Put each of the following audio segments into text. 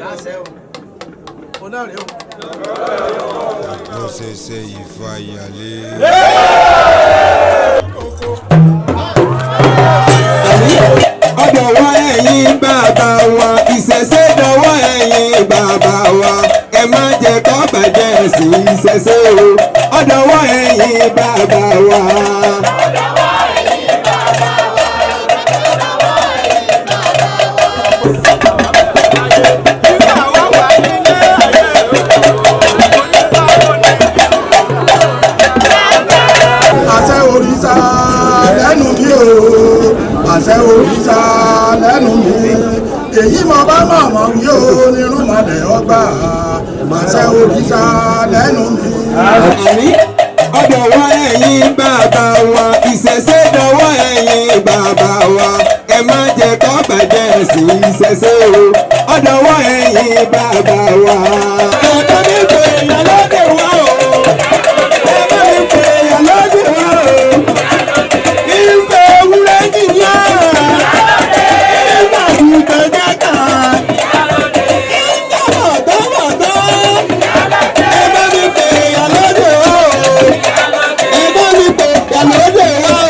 Àṣẹ o, òun náà rèé o. Àgbọ̀sẹ̀sẹ̀ ìfàyàlẹ́. Ọ̀dọ̀wọ́ ẹ̀yin bàbá wa, ìṣẹ̀ṣe dọ̀wọ́ ẹ̀yin bàbá wa, ẹ má jẹ́ kó bàjẹ́ sí ìṣẹ̀ṣe o, ọ̀dọ̀wọ́ ẹ̀yin bàbá wa. Àṣẹ òrìṣà lẹ́nu mi o, àṣẹ òrìṣà lẹ́nu mi, èyí mo bá mọ̀mọ́ wí o, nírúnmọlẹ̀ ọgbà, àṣẹ òrìṣà lẹ́nu mi. Àmín. Ọ̀dọ̀wọ́ ẹ̀yin bàbá wa, ìṣẹ̀ṣe dọ̀wọ́ ẹ̀yin bàbá wa, ẹ má jẹ́ kó bàjẹ́ sí ìṣẹ̀ṣe o, ọ̀dọ̀wọ́ ẹ̀yin bàbá wa. Ẹ̀ka mi pè é lóde wá o, ẹ̀ka mi pè é lóde wá o, ìfẹ́ ewúrẹ́ jìnnà, ìfẹ́ àgùntàn jẹ́ kàn, ìfẹ́ bọ̀tọ̀bọ̀tọ̀. Ẹ bá mi pè é lóde wá o, ẹ bá mi pè é lóde wá o.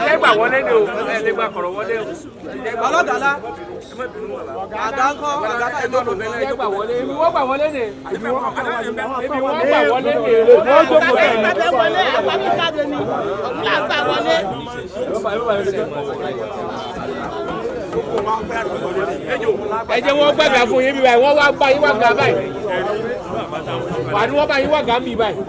Ẹ gbà wọlé ni o, ẹ lè gba kọ̀rọ̀ wọlé o. Ọlọ́dàlá àgáńkọ́ àgáńkọ́ ìjókòó. Ẹ gbà wọlé, ibi wọ́n gbà wọlé ni. Ibi wọ́n gbà wọlé ni. Wọ́n jókòó bẹ́ẹ̀. Ẹgbẹ́ wọlé, àwọn akíkàdé ni, òun là ń gbà wọlé. Ẹ jẹ́ wọ́n gbàgà fún yín bí báyìí, wọ́n wá gbà yín wá gà báyìí. Wà ní wọ́n bá yín wá gà ń bí báyìí.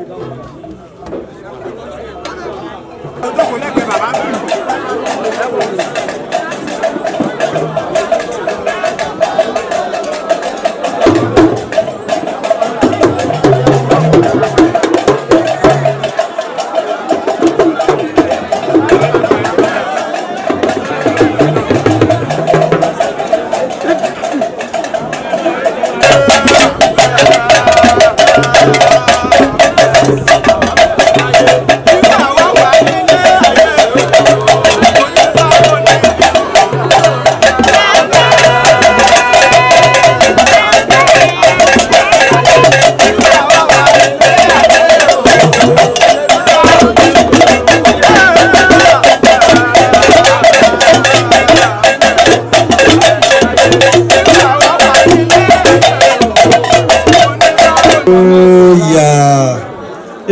Yà,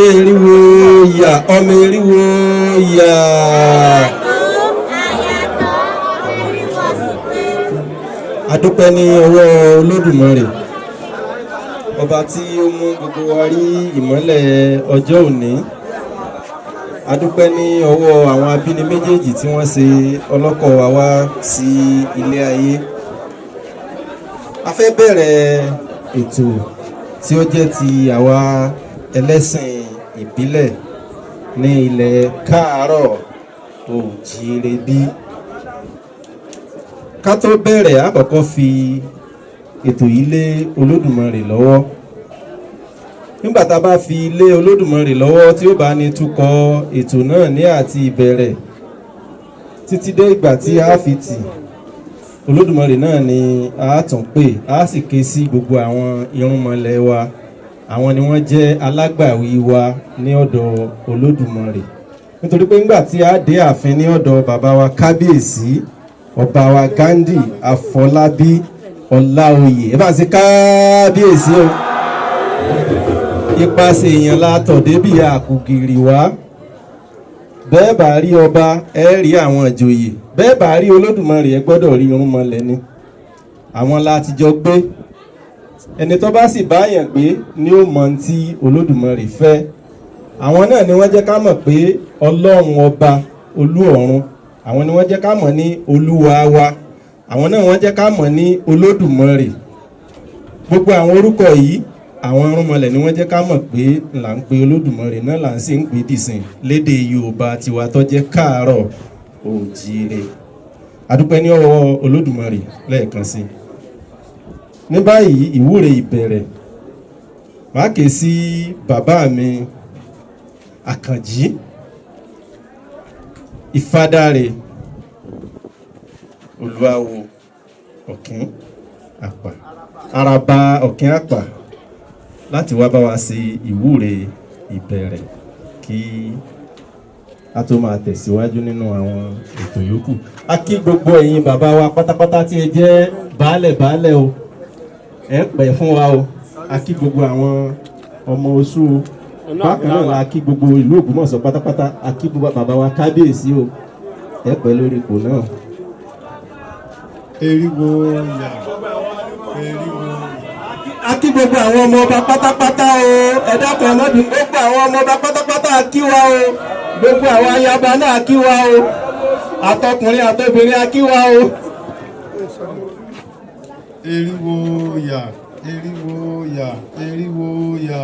eriwo yà, ọmọ eriwo yà. Adúpẹ́ ní ọwọ́ Olódùmarè, ọba tí ó mú gbogbo wa rí ìmọ́lẹ̀ ọjọ́ òní. Adúpẹ́ ní ọwọ́ àwọn abíní méjèèjì tí wọ́n ṣe ọlọ́kọ̀ wa wá sí ilé ayé. A fẹ́ bẹ̀rẹ̀ ètò tí ó jẹ́ ti àwa ẹlẹ́sìn ìbílẹ̀ ní ilẹ̀ káàárọ̀ oòjíire bí. Ká tó bẹ̀rẹ̀, a kọ́kọ́ fi ètò yìí lé Olódùmarè lọ́wọ́. Nígbà tá a bá fi lé Olódùmarè lọ́wọ́, tí ó bá ní túkọ̀ ètò náà ní àti ìbẹ̀rẹ̀ títí dé ìgbà tí a fi tì. Olódùmarè náà ni a tún pè, a sì ké sí gbogbo àwọn irúnmọlẹ̀ wa. Àwọn ni wọ́n jẹ́ alágbàwí wa ní ọ̀dọ̀ Olódùmarè, nítorí pé ńgbà tí a dé ààfin ní ọ̀dọ̀ bàbá wa kábíyèsí, ọba wa Ghandi Àfọlábí Ọláoyè, ẹ bá ń ṣe kábíyèsí o. Ipasẹ̀ èèyàn la tọ̀ débi àkùgìrì wá. Bẹ́ẹ̀ bá rí ọba, ẹ rí àwọn ìjòyè. Bẹ́ẹ̀ bá rí Olódùmarè, ẹ gbọ́dọ̀ rí irúnmọlẹ̀ ni. Àwọn la ti jọ gbé. Ẹni tó bá sì báyàn gbé ni ó mọ ohun tí Olódùmarè fẹ́. Àwọn náà ni wọ́n jẹ́ ká mọ̀ pé Ọlọ́run ọba olú ọ̀run, àwọn ni wọ́n jẹ́ ká mọ̀ ní Olúwa wa, àwọn náà wọ́n jẹ́ ká mọ̀ ní Olódùmarè. Gbogbo àwọn orúkọ yìí, àwọn irúnmọlẹ̀ ni wọ́n jẹ́ ká mọ̀ pé là ń pe Olódùmarè náà, là ń sì ń pè dìsìn lédè Yorùbá tiwa tó jẹ́ káàárọ̀ òjíire. Adúpẹ́ ní ọwọ́ Olódùmarè lẹ́ẹ̀kan sí i. Ní báyìí, ìwúre ìbẹ̀rẹ̀, màá ké sí bàbá mi Àkànjí Ìfádáre, Olúwawo Ọ̀kín Àpà, Araba Ọ̀kín Àpà, láti wá bá wa ṣe ìwúre ìbẹ̀rẹ̀ kí a tó máa tẹ̀síwájú nínú àwọn ètò yòókù. A kí gbogbo ẹ̀yin bàbá wa pátápátá tí ẹ jẹ́ baálẹ̀ baálẹ̀ o, ẹ pẹ́ fún wa o. A kí gbogbo àwọn ọmọ oṣù o. Bákan náà la kí gbogbo ìlú Ògbómọ̀ṣọ́ pátápátá. A kí gbogbo bàbá wa kábíyèsí o, ẹ pẹ́ lórí ipò náà. Eriwo ya, eriwo. A kí gbogbo àwọn ọmọ ọba pátápátá o. Ẹ dákun, ẹ má bínú. Gbogbo àwọn ọmọ ọba pátápátá, a kí wa o. Gbogbo àwọn ayaba náà, a kí wa o. Àtọkùnrin àtobìnrin, a kí wa o. Eriwo ya, eriwo ya, eriwo ya.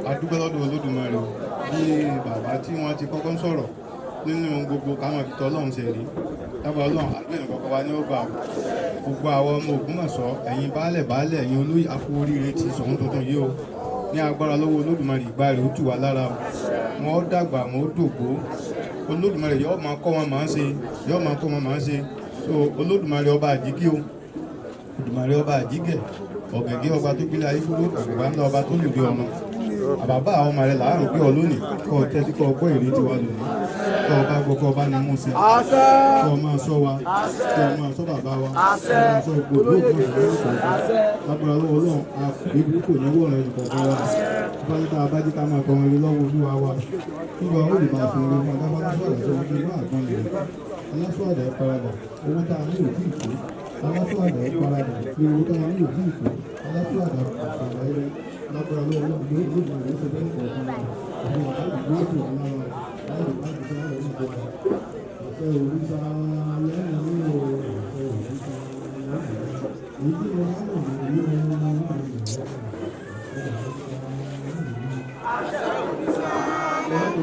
A dúpẹ́ lọ́dọ̀ Olódùmarè o. Bí bàbá tí wọ́n ti kọ́kọ́ ń sọ̀rọ̀ nínú gbogbo káwọn ibi tọ́lọ́run ṣe rí lábàá Ọlọ́run, àdúgbò ẹnì kọ̀ọ̀kan wa ní ó gbà. Gbogbo àwọn ọmọ Ògbómọ̀ṣọ́, ẹ̀yin baálẹ̀ baálẹ̀, ẹ̀yin olóyè, a kú oríire ti Ṣọ̀ún tuntun yìí o. Ní agbára lọ́wọ́ Olódùmarè, ìgbà rẹ̀ ó tù wá lára o. Wọn ó dàgbà, wọn ó dògbó. Olódùmarè yóò máa kọ́ wọn máa ń ṣe, yóò máa kọ́ wọn máa ń ṣe. So Olódùmarè ọba àjíkí o, Olódùmarè ọba àjígẹ̀, ọ̀gẹ̀gẹ̀ ọba tó gbélé ayé kúrò, ọ̀gbọ̀gbà ńlá ọba tó lòdì ọ̀run. Àbàbà àwọn ọmọ rẹ̀ làárùn pé ọ lónìí kọ́ ọ tẹ́tí kọ́ ọ gbọ́ èrè tiwa lónìí, kọ́ ọ bá gbọ́, kọ́ ọ bá ní mú sí, kọ́ ọ máa sọ wa, kọ́ ọ máa sọ bàbá wa, kọ́ ọ máa sọ gbogbo Ògbómọ̀ṣọ́ lórí kọ̀ọ̀kan. Lágbára lọ́wọ́ Ọlọ́run, àbíbí kò ní wọ̀rọ̀ ẹnì kọ̀ọ̀kan wa. Bá yí tá a bá jí ká máa kọrin lọ́wọ́ Olúwa wa, nígbà ó lè máa fi orin fún adáfá lọ́sọ̀ àdá sọ́wọ́n inú àgbọn lè aláṣọ àdá ẹ̀ paradà owó tá a ní òtí ìkó, aláṣọ àdá ẹ̀ paradà ní owó tá a ní òtí ìkó, aláṣọ àdá àṣàlà ẹ̀rẹ́. Lágbára lọ́wọ́ Ọlọ́run, Olódùmarè ó ṣe bẹ́ẹ̀ kọ̀ọ̀kan wa. Àwọn ọ̀gá ìgbó ètò alára láì bá ti sáré nípa àṣẹ òrìṣà lẹ́nu ní o, àṣẹ òrìṣà lẹ́nu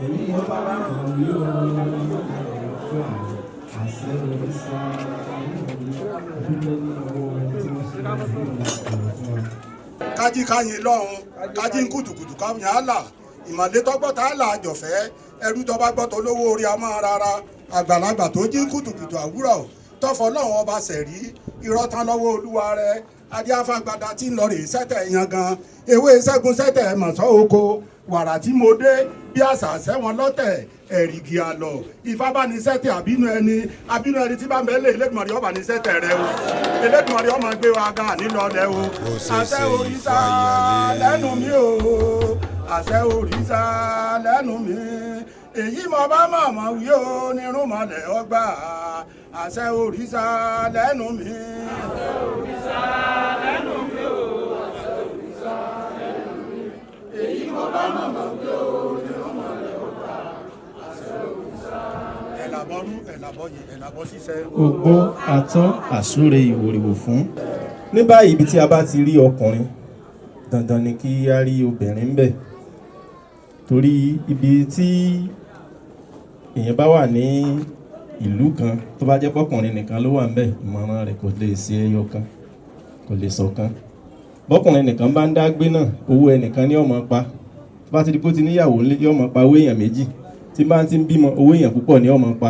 èyí tí mo bá mọ̀ ní ìlú ọmọ ọmọ Kájí káyin lọ́hùn, kájí ń kùtùkùtù káyìn àlà ìmọ̀lẹ́ tọ́gbọ́ tá a là àjọ̀fẹ́ ẹrú tó bá gbọ́ tó lówó orí a máa rárá. Àgbàlagbà tó jí ń kùtùkùtù àwúrọ̀ tọ́fọ́ lọ́hùn ọba sẹ̀rí irọ́ tán lọ́wọ́ olúwa rẹ̀. Adíáfàgbàdà tí ń lọ rèé sẹ́tẹ̀ yan gan ewé ṣẹ́gun sẹ́tẹ̀ mọ̀sán oko wàrà tí mo dé bí àṣà sẹ́wọ̀n lọ́tẹ̀ ẹ̀rìgì àlọ́ ìfábánisẹ́tẹ̀ àbínú ẹni, àbínú ẹni tí bá ń bẹ lé Elédùmarè ọba ní sẹ́tẹ̀ rẹ o. Elédùmarè ọmọ gbé wa ga nílọlẹ o. Àṣẹ òrìṣà lẹ́nu mi o, àṣẹ òrìṣà lẹ́nu mi, èyí mo bá mọ̀mọ́ wí o nírúnmọlẹ̀ ọgbà. Àṣẹ òrìṣà lẹ́nu mi. Àṣẹ òrìṣà lẹ́nu mi o, àṣẹ òrìṣà lẹ́nu mi, èyí mo bá mọ̀mọ́ wí o nírúnmọlẹ̀ ọgbà. Àṣẹ òrìṣà. Ẹ̀làbọ̀rú, ẹ̀làbọ̀yè, ẹ̀làbọ̀ ṣiṣẹ́. Ogbó atọ́ àsúre ìwòrìwò fún. Ní báyìí, ibi tí a bá ti rí ọkùnrin, dandan ni kí a rí obìnrin ńbẹ̀, torí ibi tí èèyàn bá wà ní ìlú kan, tó bá jẹ́ pọ́kùnrin nìkan ló wà ńbẹ̀, ìmọ̀ràn rẹ̀ kò lè ṣe ẹyọ kan, kò lè ṣọ̀kan. Bọ́kùnrin nìkan bá ń dá gbé náà, owó ẹnìkan ní ọmọ pa. Bá ti di pé ó ti níyàwó ńlé, yóò máa pa owó èèyàn méjì. Tí bá ti ń bímọ, owó èèyàn púpọ̀ ni yóò máa pa,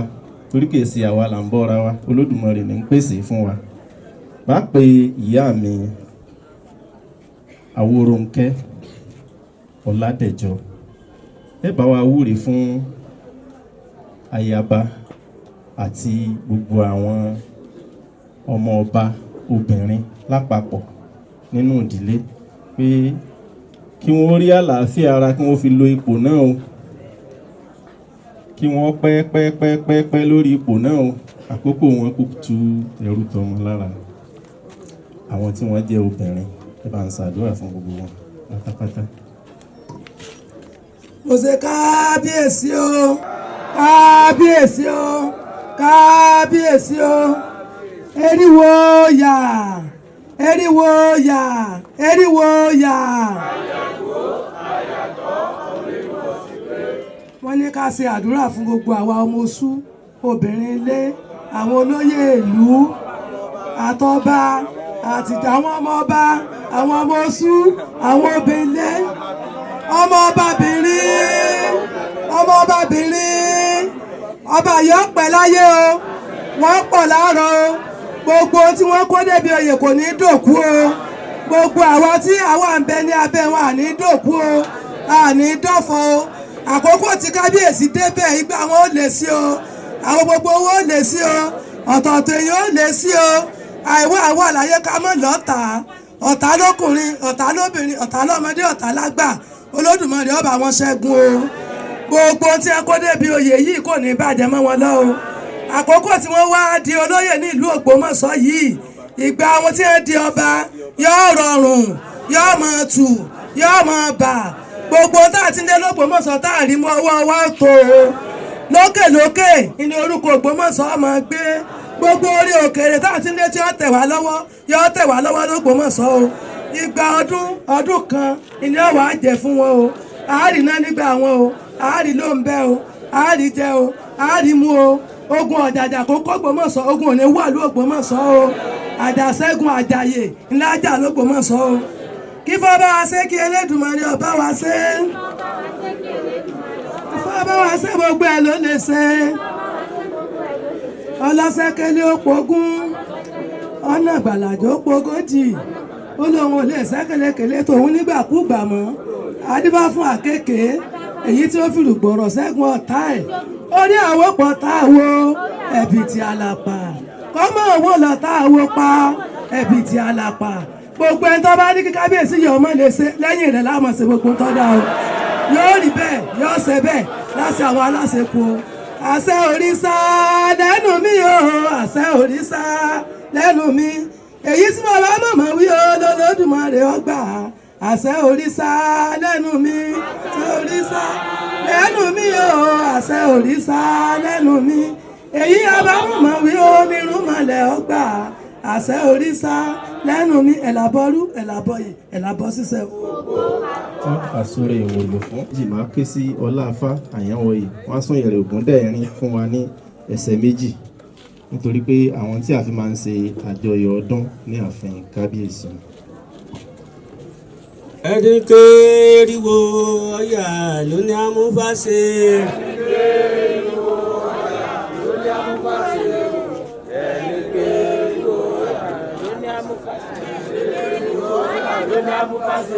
torí kìí ṣe àwa là ń bọ́ra wa, Olódùmarè ní ń pèsè fún wa. Bá pe ìyá mi Awóronkẹ́ Ọládẹ̀jọ, ẹ bá wa wúre fún ayaba àti gbogbo àwọn ọmọ ọba obìnrin lápapọ̀ nínú ìdílé, pé kí wọ́n rí àlàáfíà ara, kí wọ́n fi lo ipò náà o, kí wọ́n pẹ́ pẹ́ pẹ́ pẹ́ pẹ́ lórí ipò náà o. Àkókò wọn kò tu ẹrú tọmọ lára. Àwọn tí wọ́n jẹ́ obìnrin, ẹ bá ń ṣàdúrà fún gbogbo wọn pátápátá. Mo ṣe kábíyèsí o, kábíyèsí o, kábíyèsí o. Eriwo yà, eriwo yà, eriwo yà. Wọ́n ní ká ṣe àdúrà fún gbogbo àwa ọmọ oṣù obìnrin ilé, àwọn olóyè ìlú, àtọba àti àwọn ọmọ ọba, àwọn ọmọ oṣù, àwọn obìnrin ilé, ọmọ ọbabìnrin, ọmọ ọbabìnrin. Ọba yóò pẹ́ láyé o, wọ́n pọ̀ láàárọ̀ o. Gbogbo tí wọ́n kó débi oyè kò ní dòkú o. Gbogbo àwa tí àwa ń bẹ ní abẹ́ wọn à ní dòkú o, à ní dọ̀fọ̀ o. Àkókò tí kábíyèsí débẹ̀, ìgbà wọn ò lè sí o, àwọn gbogbo owó ò lè sí o, ọ̀tọ̀ọ̀tọ̀ èèyàn ò lè sí o. Àìwá àwa àlàyé ká mọ̀ lọ́tà, ọ̀tá lọ́kùnrin, ọ̀tá lóbìnrin, ọ̀tá lọ́mọdé, ọ̀tá lágbà. Olódùmarè ọba wọn ṣẹ́gun o. Gbogbo tí a kó débi oyè yìí kò ní bàjẹ́ mọ́ wọn lọ o. Àkókò tí wọ́n wá di olóyè ní ìlú Ògbómọ̀ṣọ́ yìí, ìgbà àwọn tí wọ́n di ọba yóò rọrùn, yóò máa tù, yóò máa bà. Gbogbo tá a ti ń dé l'Ógbómọ̀ṣọ́ tá a rí mú ọwọ́ wa tó o. Lókè lókè ní orúkọ Ògbómọ̀ṣọ́ máa gbé. Gbogbo orí òkèèrè tá a ti ń dé tí ó tẹ̀ wá lọ́wọ́, yóò tẹ̀ wá lọ́wọ́ l'Ógbómọ̀ṣọ́ o. Ìgbà ọdún ọdún kan ni ó wàá jẹ fún wọn o. Àárí náà nígbà wọn o, àárí ló ń bẹ o, àárí jẹ o, àárí mú o. Ogun ọ̀jàjà kó kó Ògbómọ̀ṣọ́, ogun ò ní wà lú Ògbómọ̀ṣọ́ o. Àjàṣẹ́gun àjàyè ńlá jà l'Ógbómọ̀ṣọ́ o. Kí fọ́ bá wa ṣe, kí Elédùmarè ọba wa ṣe. Kí fọ́ bá wa ṣe, gbogbo ẹ̀ ló lè ṣe. Ọlọ́sẹ̀kẹ́lẹ́ ó pogún, ọ̀nà gbàlàjò ó pogójì, ó lóun ò lè ṣẹ́kẹ̀lẹ́kẹ̀lẹ́ tòun nígbàkúgbà mọ́. Adíbá fún àkekèé èyí tí ó fi rògbòrò ṣẹ́gun ọ̀tá ẹ̀. Ó ní àwọn pọ̀ tá a wo ẹ̀bìtì àlàpà, kọ́mọ owó lọ tá a wo pa ẹ̀bìtì àlàpà. Gbogbo ẹni tó bá ní kí kábíyèsí yìí ọmọ lè ṣe lẹ́yìn rẹ̀ láàmú ṣe gbogbo tó dá o. Yóò rí bẹ́ẹ̀, yóò ṣe bẹ́ẹ̀ láṣẹ àwọn aláṣekù o. Àṣẹ òrìṣà lẹ́nu mi o, àṣẹ òrìṣà lẹ́nu mi. Èyí tí mo bá mọ̀mọ́ wí o, l'Olódùmarè ọgbà. Àṣẹ òrìṣà lẹ́nu mi, àṣẹ òrìṣà lẹ́nu mi o, àṣẹ òrìṣà lẹ́nu mi. Èyí abámọ̀mọ́ wí o, nírúnmọlẹ̀ ọgbà. Àṣẹ òrìṣà lẹ́nu mi, ẹ̀làbọ̀rú, ẹ̀làbọ̀yè, ẹ̀làbọ̀ ṣiṣẹ́ o. Àsọ̀rọ̀ ìwòlò fún jìmá ké sí Ọláfá Àyànwòye, wọ́n sún ìrẹ̀ Ògúndẹ̀rín fún wa ní ẹsẹ̀ méjì, nítorí pé àwọn tí a fi máa ń ṣe àjọyọ̀ ọdún ní ààfin kábíyèsí. Ẹni kéríwo ọ̀yà ló ní amúfáṣe.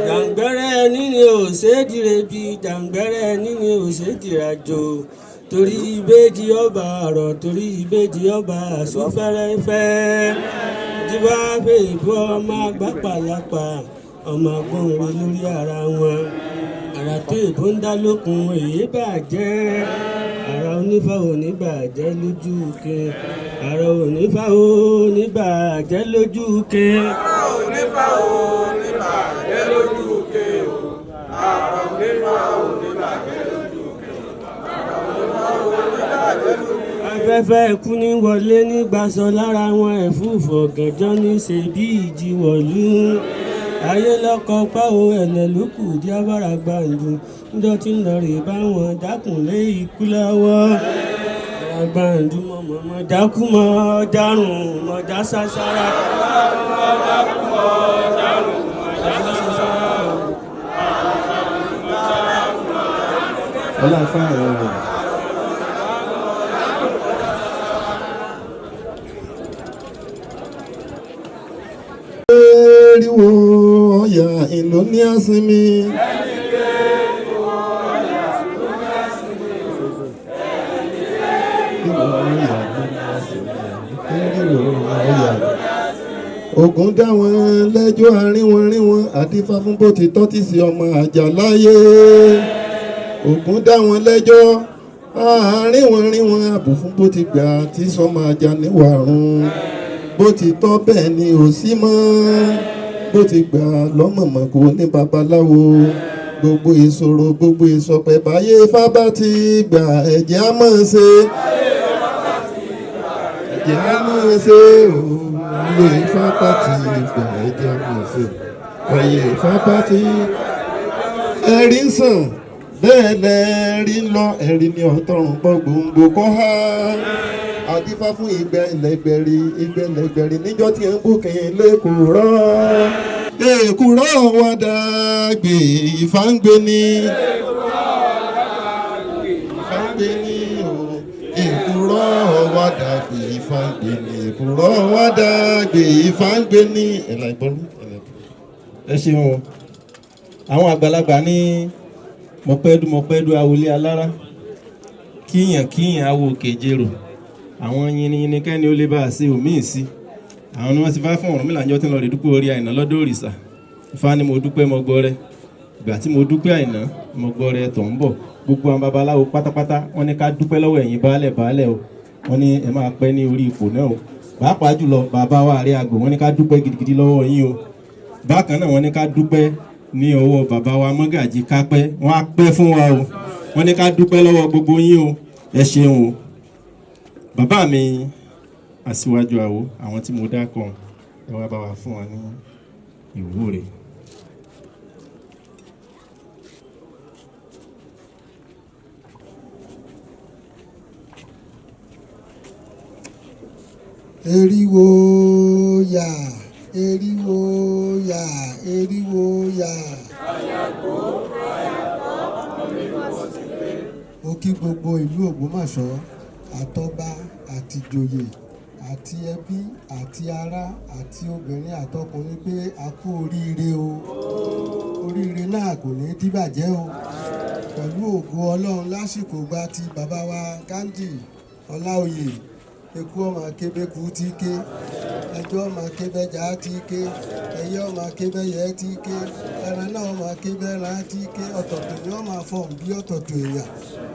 Jàǹgbẹ́rẹ́ níní ò ṣèdíre bí, jàǹgbẹ́rẹ́ níní ò ṣèdírajo, torí ìbejì ọba ọ̀rọ̀, torí ìbejì ọba àṣù fẹ́rẹ́fẹ́. Jíbá fèèbú ọmọ àgbà pàlápà, ọmọ agbóhùn lórí ara wọn. Àrà tó èbó ń dá lókun èyí bàjẹ́. Àrà onífà ò ní bàjẹ́ lójú ke. Àrà onífà ò ní bàjẹ́ lójú ke. Àrà onífà ò ní bàjẹ́ lójú ke o. Àrà onífà ò ní bàjẹ́ lójú ke. Àrà onífà ò ní bàjẹ́ lójú ke. Afẹ́fẹ́ ikú ní wọlé nígbàsọ lára wọn, ẹ̀fúùfù ọ̀gànjọ́ ní ṣe bí ìjì wọ̀lú. Ayé lọ́kọ̀ páwo ẹ̀lẹ̀ ló kù dí abára gbàǹdù, níjọ́ tí ń lọ rè bá wọn dákùnlé ikú lọ́wọ́. Ara gbàǹdù mọ̀mọ́ mọ̀ dákú mọ́ dárùn mọ̀ dá sására. Mọ̀ dá sására. Ọláfà ọ̀rọ̀. Eriwo ọ̀yà ìlú ní àsinmi. Ògún dá wọn lẹ́jọ́ àárín wọn àdífá fún bó ti tọ́ tí sí ọmọ àjà láyé. Ògún dá wọn lẹ́jọ́ àárín wọn àbò fún bó ti gbà tí sọmọ àjà níwàrún. Bó ti tọ́ bẹ́ẹ̀ ni ò sí mọ́, bó ti gbà lọ́mọ̀mọ̀ kò ní babaláwo. Gbogbo ìṣòro gbogbo ìsọpẹ̀ báyé Ifá bá ti gbà ẹ̀jẹ̀ á mọ̀ ṣe. Ẹ̀jẹ̀ á mọ̀ ṣe o. Ayé Ifá bá ti gbà ẹ̀jẹ̀ á mọ̀ ṣe. Ayé Ifá bá ti ẹ̀rí ń sàn bẹ́ẹ̀ lẹ́ẹ̀rí ń lọ ẹ̀rí ni ọ̀tọ̀run bọ́ gbòǹgbò kọ́ há. Àdífá fún ìgbẹ́lẹ̀gbẹ̀rì ìgbẹ́lẹ̀gbẹ̀rì níjọ́ tí ń bùkún lẹ́kùrọ́. Èkùrọ́ wa dàgbé Ifá ń gbé ní. Ifá ń gbé ní o. Èkùrọ́ wa dàgbé Ifá ń gbé ní. Èkùrọ́ wa dàgbé Ifá ń gbé ní. Ẹ̀là ìbọrú. Ẹ ṣeun o. Àwọn àgbàlagbà ní mọ̀pẹ́dú mọ̀pẹ́dú awolé alára kíyàn kíyàn awo kejero. Àwọn yiniyini kẹ́ni ó lè bá a ṣe òmíì sí. Àwọn ni wọ́n ti fá fún Ọ̀rúnmìlà níjọ́ tí ń lọ rí dúpẹ́ orí Àìná lọ́dọ̀ òrìṣà. Ifá ni mo dúpẹ́ mo gbọ́ rẹ. Ìgbà tí mo dúpẹ́ Àìná mo gbọ́ rẹ tó ń bọ̀. Gbogbo àwọn babaláwo pátápátá wọ́n ní ká dúpẹ́ lọ́wọ́ ẹ̀yin baálẹ̀ baálẹ̀ o. Wọ́n ní ẹ máa pẹ́ ní orí ipò náà o. Pàápàá jùlọ bàbá wa àárẹ̀ àgbò wọ́n ní ká dúpẹ́ gidigidi lọ́wọ́ yín o. Bákan náà wọ́n ní ká dúpẹ́ ní ọwọ́ bàbá wa Mọ́gàjí Kápẹ́. Wọ́n á pẹ́ fún wa o. Wọ́n ní ká dúpẹ́ lọ́wọ́ gbogbo yín o. Ẹ ṣeun o. Bàbá mi aṣíwájú àwo àwọn tí mo dákọ̀ ẹ wá bá wa fún wa ní ìwúre. Eriwo yà, eriwo yà, eriwo yà. Mo kí gbogbo ìlú Ògbómọ̀ṣọ́ àtọba àtìjòyè àti ẹbí àti ará àti obìnrin àtọkùnrin pé a kú oríire o. Oríire náà kò ní díbàjẹ́ o. Pẹ̀lú ògo Ọlọ́run lásìkò gba ti bàbá wa Ghandi Ọláoyè, eku ọmọ akébéku ti ké, ẹjọ́ ọmọ akébẹ́jà ti ké, ẹyẹ ọmọ akébẹ́yẹ ti ké, ẹran náà ọmọ akébẹ́ran ti ké, ọ̀tọ̀tọ̀ ni ọmọ afọ̀n bí ọ̀tọ̀tọ̀ èèyàn.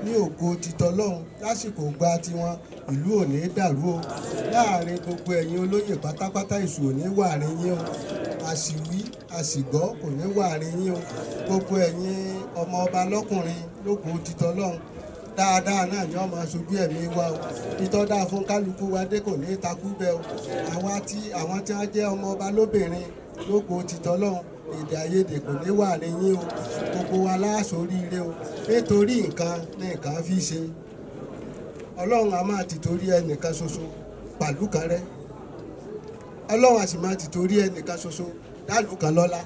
Ní ògo titọ́lọ́run lásìkò gba tiwọn ìlú ò ní dàrú o. Láàrin gbogbo ẹ̀yin olóyè pátápátá èṣù ò ní wà àárín yín o. Àṣìwí àṣìgbọ́ kò ní wà àárín yín o. Gbogbo ẹ̀yin ọmọ ọba lọ́kùnrin lógo titọ́lọ́run dáadáa náà ni ọmọ aṣojú ẹ̀mí wa o. Ìtọ́ dáa fún kálukú wa dé kò ní takú bẹ́ẹ̀ o. Àwa tí àwọn tí wọ́n jẹ́ ọmọ ọba lóbìnrin lógo titọ́lọ́run èdè àìyedè kò ní wà ní yín o. Gbogbo wa láàṣọ oríire o. Nítorí nǹkan ní nǹkan fi ṣe. Ọlọ́run a máa tìtorí ẹnìkan ṣoṣo pàlú kan rẹ́. Ọlọ́run a sì máa tìtorí ẹnìkan ṣoṣo dálù kan lọ́lá.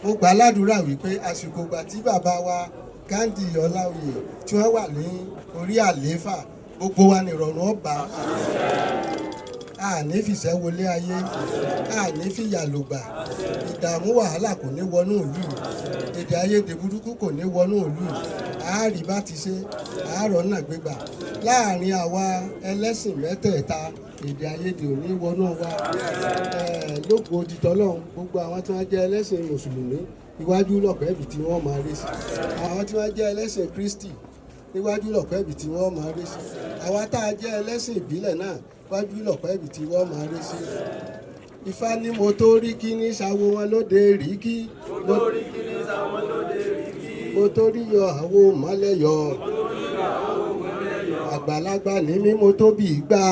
Mo gbà ládùúrà wípé àsìkò ìgbà tí bàbá wa Ghandi Ọláoyè tí wọ́n wà ní orí àlééfà gbogbo wa ní ìrọ̀rùn ọba. A ní fìṣẹ́ wọlé ayé, a ní fìyà lògbà, ìdààmú wàhálà kò ní wọnú ìlú, èdè àìyedè burúkú kò ní wọnú ìlú. Àárí bá ti ṣe, àárọ̀ náà gbégbà. Láàrin àwa ẹlẹ́sìn mẹ́tẹ̀ẹ̀ta èdè àìyedè ò ní wọnú wa. Lógo titọ́lọ́run gbogbo àwọn tí wọ́n jẹ́ ẹlẹ́sìn mùsùlùmí iwájú lọ̀pẹ́ ibi tí wọ́n máa rí sí. Àwọn tí wọ́n jẹ́ ẹlẹ́sìn Kristi níwájú lọ̀pẹ́ ibi tí wọ́n máa rí sí. Àwa tá a jẹ́ ẹlẹ́sìn ìbílẹ̀ náà wájú lọ̀pẹ́ ibi tí wọ́n máa rí sí. Ifá ní mo tó rí kí ní ṣàwo wọn lóde rí kí. Mo tó rí yọ àwo mọ́lẹ̀ yọ. Àgbàlagbà ní mí mo tó bì í gbà.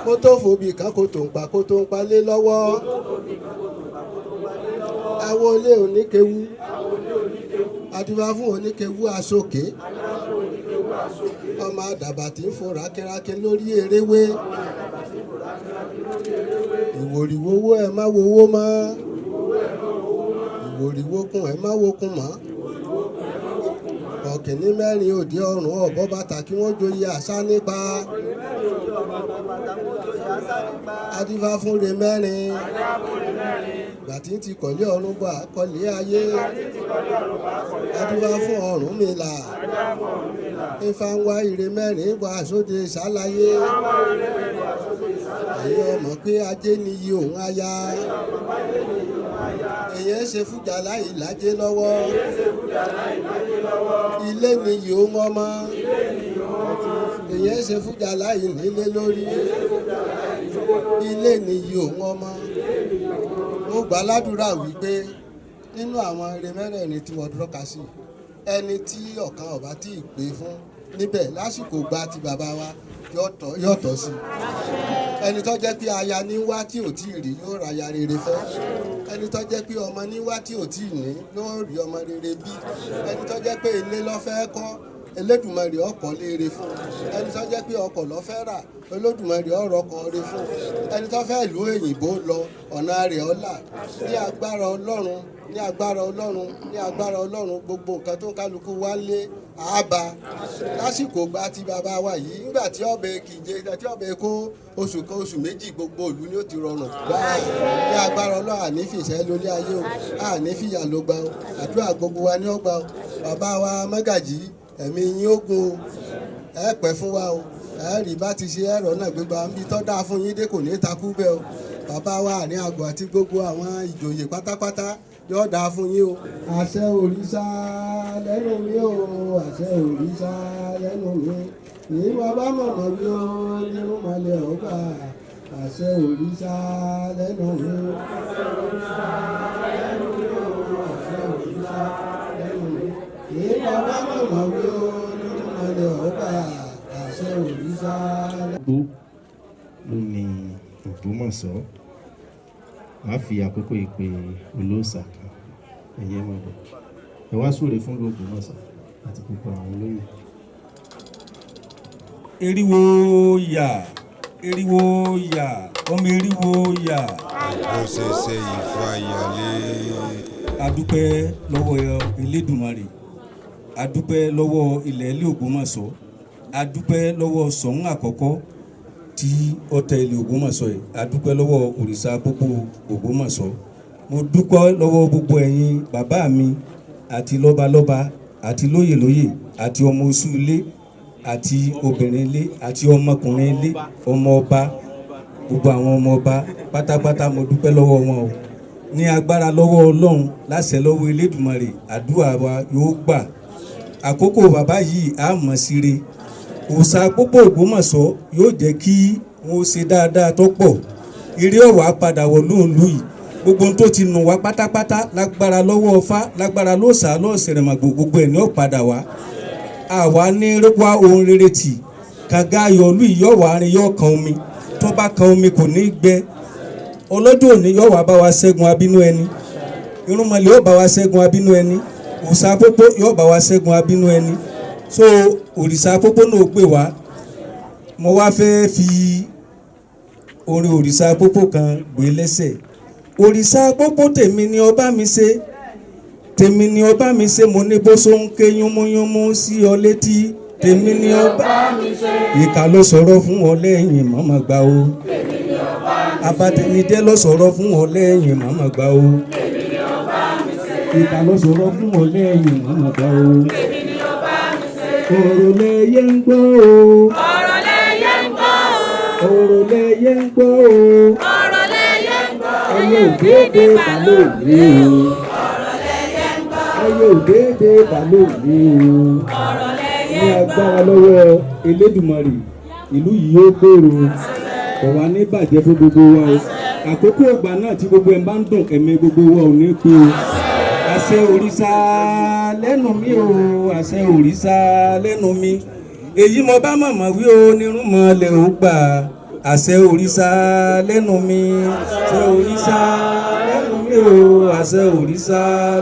Mo tó fòbì kan kó tó ń pa kó tó ń palé lọ́wọ́. Awo ilé oníkewu. Adúbá fún oníkewu aṣókè. Ọmọ àdàbà tí ń fò rákírákí lórí eréwé. Ìwòrìwówó ẹ má wowó mọ́. Ìwòrìwókun ẹ má wokun mọ́. Ọ̀kìnní mẹ́rin òde ọ̀run ọ̀bọ bàtà kí wọ́n joyè àṣà nípa. Adífá fúnre mẹ́rin gbàtí ti kọ̀lé ọ̀run bọ̀ àkọlé ayé. Adífá fún Ọ̀rúnmìlà. Ifá ń wá ire mẹ́rin bọ̀ àsóde ìsálayé. Ẹ̀yin ọmọ pé ajé níyì òun aya. Èyàn ṣe fújà láì lájé lọ́wọ́. Ilé níyì òun ọmọ. Èyàn ṣe fújà láì nílé lórí. Ilé níyì òun ọmọ. Mo gbà ládùúrà wípé nínú àwọn ire mẹ́rẹ̀ẹ̀rin tí wọ́n dúró ka sí, ẹni tí ọ̀kan ọ̀bá tí ì pé fún níbẹ̀ lásìkò gba ti bàbá wa yóò tọ́ sí. Ẹni tó jẹ́ pé aya ní wá tí ò tí ì rí yóò ra aya rere fẹ́. Ẹni tó jẹ́ pé ọmọ ní wá tí ò tí ì ní yóò rí ọmọ rere bí. Ẹni tó jẹ́ pé ilé ló fẹ́ kọ́, Elédùmarè ọkọ̀ léere fún. Ẹni tó jẹ́ pé ọkọ̀ ló fẹ́ rà, Olódùmarè ọ̀rọ̀ ọkọ̀ re fún. Ẹni tó fẹ́ ìlú òyìnbó lọ, ọ̀nà rẹ̀ ọ̀la. Ní agbára Ọlọ́run, ní agbára Ọlọ́run, ní agbára Ọlọ́run, gbogbo nǹkan tó kálukú wá lé àbá lásìkò gba ti bàbá wa yìí. Nígbà tí ọbẹ̀ kìje tí ọbẹ̀ kó oṣù kan oṣù méjì, gbogbo ìlú ni ó ti rọrùn gbáà. Ní agbára Ọlọ́run, àní fìṣẹ́ lólé ayé o, àní fìyà ló gbà o, àdúrà gbogbo wa ní ọgbà o. Bàbá wa mọ́gàjì, ẹ̀mí yín ó gùn o, ẹ pẹ́ fún wa o, ẹ rí bá ti ṣe ẹ̀rọ náà gbégbá níbi tó dáa fún yín dé kò ní takú bẹ́ẹ̀ o. Bàbá wa àní àgọ́ àti gbogbo àwọn ìjòyè pátápátá yóò dáa fún yín o. Àṣẹ òrìṣà lẹ́nu mi o, àṣẹ òrìṣà lẹ́nu mi, èyí bàbá mọ̀mọ́ bí ó nínú malẹ̀ ọgbà. Àṣẹ òrìṣà lẹ́nu mi. Àṣẹ òrìṣà lẹ́nu mi o, àṣẹ òrìṣà lẹ́nu mi, èyí bàbá mọ̀mọ́ bí ó nínú malẹ̀ ọgbà. Àṣẹ òrìṣà lẹ́nu mi. Ló ní Ògbómọ̀ṣọ́ a fi àkókò ìpè olóòṣà kan, ẹ̀yẹ́ mọ̀ bọ̀, ẹ wá súre fún Ògbómọ̀ṣọ́ àti gbogbo àwọn olóyè. Eriwo yà, eriwo yà, ọmọ eriwo yà. Ó ṣe ṣe ìfàyàlé. A dúpẹ́ lọ́wọ́ Elédùmarè, a dúpẹ́ lọ́wọ́ ilẹ̀ ilé Ògbómọ̀ṣọ́, a dúpẹ́ lọ́wọ́ Ṣọ̀ún àkọ́kọ́ tí ó tẹ ilẹ̀ Ògbómọ̀ṣọ́ yìí, a dúpẹ́ lọ́wọ́ òrìṣà gbogbo Ògbómọ̀ṣọ́. Mo dúpẹ́ lọ́wọ́ gbogbo ẹ̀yin bàbá mi àti lọ́balọ́ba àti lóyèlóyè àti ọmọ oṣù ilé àti obìnrin ilé àti ọmọkùnrin ilé, ọmọ ọba, gbogbo àwọn ọmọ ọba pátápátá, mo dúpẹ́ lọ́wọ́ wọn o. Ní agbára lọ́wọ́ Ọlọ́run, láṣẹ lọ́wọ́ Elédùmarè, àdúrà wa yóò gbà. Àkókò bàbá yìí á mọ̀ síre. Òòṣà pópó Ògbómọ̀ṣọ́ yóò jẹ́ kí wọ́n ṣe dáadáa tó pọ̀. Eré ọ̀wà padà wọ̀ lóòlù yìí. Gbogbo ohun tó ti nù wá pátápátá, lágbára lọ́wọ́ Ọfá, lágbára lóòṣà lọ́ọ̀sẹ̀rẹ̀màgbò, gbogbo ẹ̀ ní ó padà wá. Àwa ní wá ohun rere tì kànga ayọ̀lú yìí yóò wá rin, yóò kan omi, tó bá kan omi kò ní gbẹ. Ọlọ́jọ́ òní yóò wá bá wa ṣẹ́gun abínú ẹni. Irúnmọlẹ̀ yóò bá wa ṣẹ́gun abínú ẹni. Òòṣà pópó yóò bá wa ṣẹ́gun abínú ẹni. So òrìṣà pópó náà pè wá. Mo wá fẹ́ fi orin òrìṣà pópó kan gbé lẹ́sẹ̀. Òrìṣà pópó, tèmi ni ọba mi ṣe, tèmi ni ọba mi ṣe. Mo ní bó so ń ké yúnmúyúnmú sí ọ létí, tèmi ni ọba mi ṣe. Ìkà ló sọ̀rọ̀ fún ọ lẹ́yìn, màmá gbà o. Abatẹnijẹ́ ló sọ̀rọ̀ fún ọ lẹ́yìn, màmá gbà o. Ìkà ló sọ̀rọ̀ fún ọ lẹ́yìn, màmá gbà o. Ọ̀rọ̀ lẹ́yẹ ń gbọ́ o. Ọ̀rọ̀ lẹ́yẹ ń gbọ́ o. Ọ̀rọ̀ lẹ́yẹ ń gbọ́ o. Ọ̀rọ̀ lẹ́yẹ ń gbọ́. Ẹyẹ òdédé balóòlé o. Ọ̀rọ̀ lẹ́yẹ ń gbọ́. Ẹyẹ òdédé balóòlé o. Ọ̀rọ̀ lẹ́yẹ Ní ń gbọ́. agbára lọ́wọ́ Elédùmarè, ìlú yìí yóò gbèrò, kò wá ní bàjẹ́ fún gbogbo wa o. Àkókò ìgbà náà tí gbogbo ẹ̀ bá ń dùn, ẹ̀mí gbogbo wa ò ní pé o. Àṣẹ òrìṣà lẹ́nu mi o, àṣẹ òrìṣà lẹ́nu mi, èyí mo bá mọ̀mọ́ wí o, nírúnmọlẹ̀ ó gbà. Àṣẹ òrìṣà lẹ́nu mi, àṣẹ òrìṣà lẹ́nu mi o, àṣẹ òrìṣà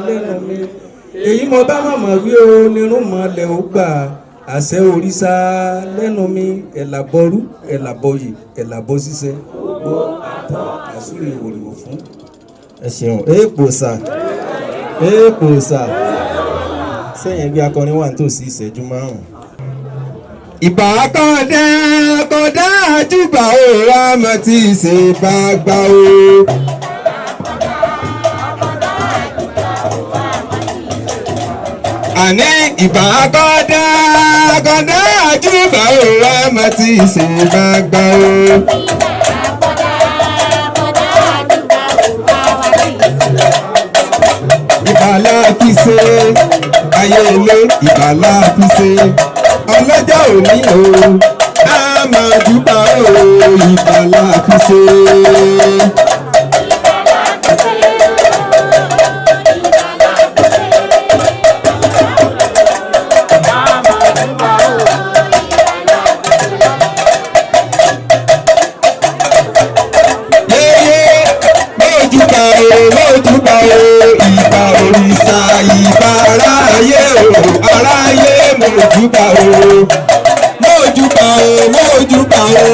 lẹ́nu mi, èyí mo bá mọ̀mọ́ wí o, nírúnmọlẹ̀ ó gbà. Àṣẹ òrìṣà lẹ́nu mi. Ẹ̀làbọ̀rú, ẹ̀làbọ̀yè, ẹ̀làbọ̀ ṣiṣẹ́ gbọ́ àtọ̀ àsúrè òrìwò fún. Ẹ ṣeun. Èèpò sà, èèpò sà. Sẹ́yìn ẹgbẹ́ akọrin wà nítòsí ìṣẹ́jú 5. Ìbà kọ́dá kọ́dá àjùbà o àmọ́ tí ì ṣe bá gbà o. Àní ìbà kọ́dá kọ́dá àjùbà o àmọ́ tí ì ṣe bá gbà o. Ìbàlá fi ṣe ayé ilé, ìbàlá fi ṣe ọlọ́jọ́ òní o, a máa dúpà o, ìbàlá fi ṣe. Yéyé mọ́júbà o, mọ́júbà o, ìbà òrìṣà, ìbà aráyé o, aráyé mọ́júbà o, mọ́júbà o, mọ́júbà o.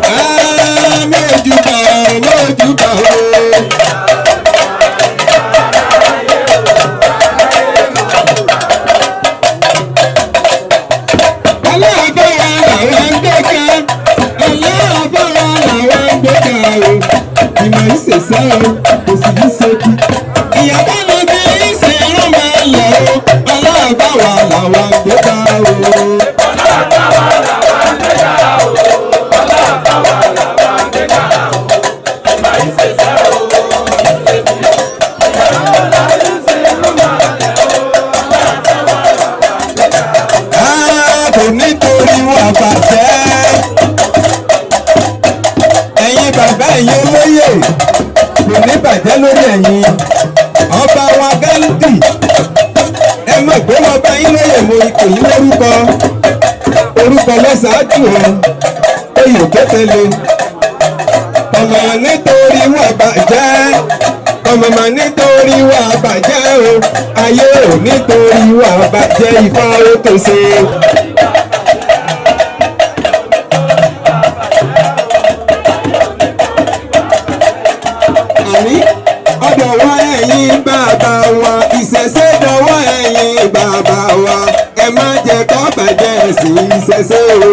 Ah, mọ́júbà o, mọ́júbà o. Aláàbọ̀ra làwọn ń gbé ká, aláàbọ̀ra làwọn ń gbé ká o, ìmọ̀ ìṣẹ̀ṣẹ̀ o, kò sì ní ṣekú. Ìyàbọ̀ ló bí ìṣe irun máa ń lọ o, aláàbọ̀ra làwọn ń gbé ká o. Ah, kò nítorí wọn bàjẹ́. Ẹ̀yin bàbá, ẹ̀yin olóyè, kò ní bàjẹ́ lórí ẹ̀yin. Ọba wa Gándì, ẹ mọ̀ pé mo bá yín lóyè, mo kò yín lórúkọ. Orúkọ lọ́sàájú o, oyè tó tẹ̀lé. Ọmọ nítorí wọn bàjẹ́, ọmọ mà nítorí wọn bàjẹ́ o, ayé ò nítorí wọn bàjẹ́, ifá ó tó ṣe. Àní ọ̀dọ̀ wa ẹ̀yin bàbá wa, ìṣẹ̀ṣe dọwọ́ ẹ̀yin bàbá wa, ẹ má jẹ́ kó bàjẹ́ sí ìṣẹ̀ṣe o,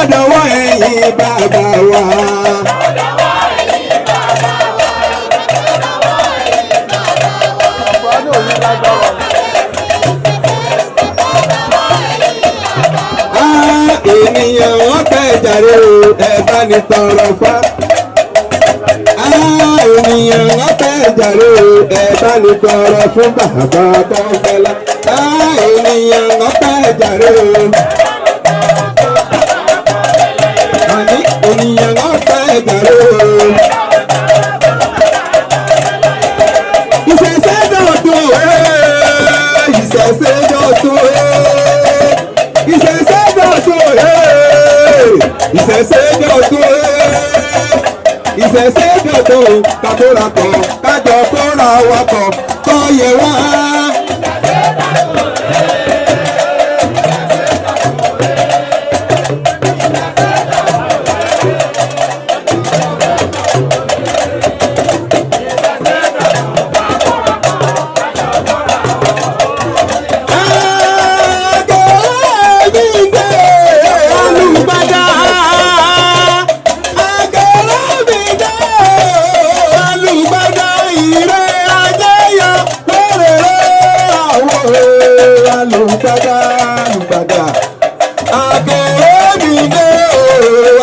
ọ̀dọ̀ wa ẹ̀yin bàbá wa. Ah, ènìyàn wọn fẹ́ jàre o, ẹ bá ní tọrọ fá. Ah, ènìyàn wọn fẹ́ jàre o, ẹ bá ní tọrọ fún bàbá Bọ́ńfẹ́lá. Ah, ènìyàn wọn fẹ́ jàre o. Àní ènìyàn wọn fẹ́ jàre o. Ìṣẹ̀ṣe dọ̀tun ẹ̀, ìṣẹ̀ṣe dọ̀tun ẹ̀, ìṣẹ̀ṣe dọ̀tun ẹ̀, ìṣẹ̀ṣe dọ̀tun ẹ̀, ìṣẹ̀ṣe dọ̀tun, kakóra kọ̀ kájọ kóra wa kọ̀ kọ́ yẹ wá.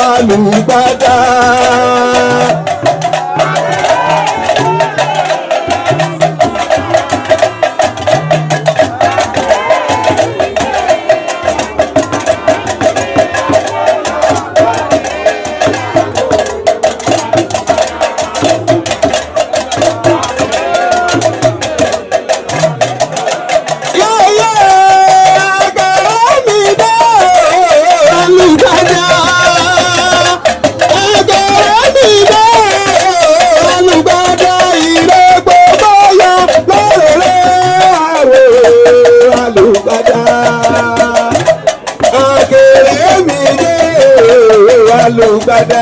Alùgbàdà. Alùgbàdà.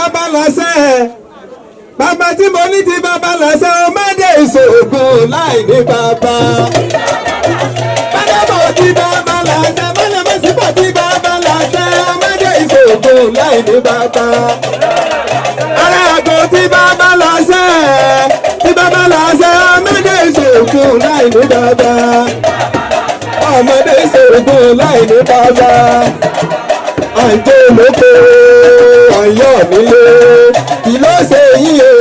bàbá lọ́sẹ̀ bàbá tí mo ní ti bàbá lọ́sẹ̀ ọmọdé ìṣòògùn láì ní bàbá. Bàdàbọ̀ tí bàbá lọ́sẹ̀ mọ̀nàmọ́sípò tí bàbá lọ́sẹ̀ ọmọdé ìṣòògùn láì ní bàbá. Ará àgọ́ tí bàbá lọ́sẹ̀ tí bàbá lọ́sẹ̀ ọmọdé ìṣòògùn láì ní bàbá. Ọmọdé ìṣòògùn láì ní bàbá. Àǹjẹ́ olóko ọ̀yọ́ nílé kí ló ṣe yín o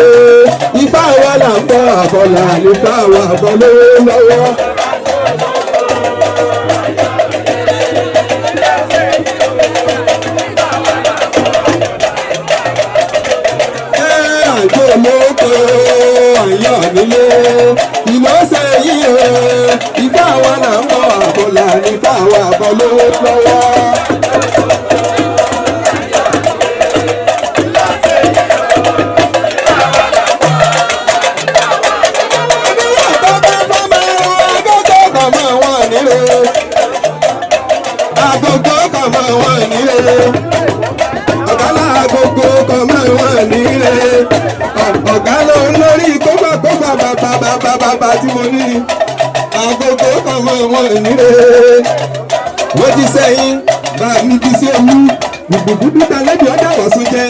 ifá wa là ń bọ̀ àbọ̀là nípa wa àbọ̀ lówó lọ́wọ́. Ẹ àǹjẹ́ olóko ọ̀yọ́ nílé kí ló ṣe yín o ifá wa là ń bọ̀ àbọ̀là nípa wa àbọ̀ lówó lọ́wọ́. Agogo kan mọ wọn nílé. Ọ̀gá agogo kan mọ wọn nílé. Ọ̀gá ló ń lórí kófà kófà bàbà bàbà bàbà tí mo ní. Agogo kan mọ wọn nílé. Wọ́n ti sẹ́yìn bá mi fi sí omi. Gbùgbùgbù dúdú lẹ́bi ọ̀dà wọ̀sùn jẹ.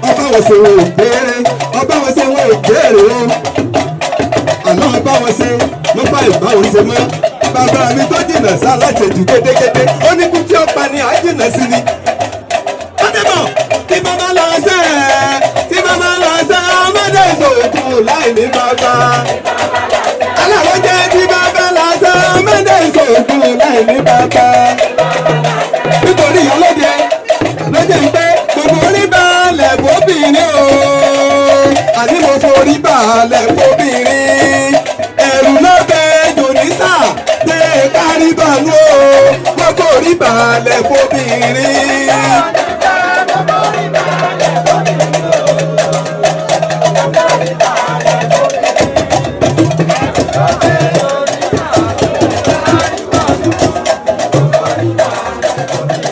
Ọba wọ̀sùn ò béèrè. Ọba wọ̀sùn ò béèrè o. Àná ọba wọ̀sùn ló bá ìbáwọ̀ ṣe mọ́. Bàbá mi tó jìnnà sá láti jù gédégédé ó ní kú tí ó pa ni à jìnnà sí ni. Bádẹ́bọ̀ tí bàbá lọ sẹ́ ẹ̀ tí bàbá lọ sẹ́ ọmọdé ìṣòkun láì ní bàbá. Aláwọ̀ jẹ́ tí bàbá lọ sẹ́ ọmọdé ìṣòkun láì ní bàbá. Nítorí ìyálóde ló jẹ́ ń pé gbogbo orí balẹ̀ fóbìnrin o. Àní mo forí balẹ̀ fóbìnrin. Ẹ̀rù ló bẹ jònísà tẹ kárí bàánú o. Gbogbo orí balẹ̀ fóbìnrin.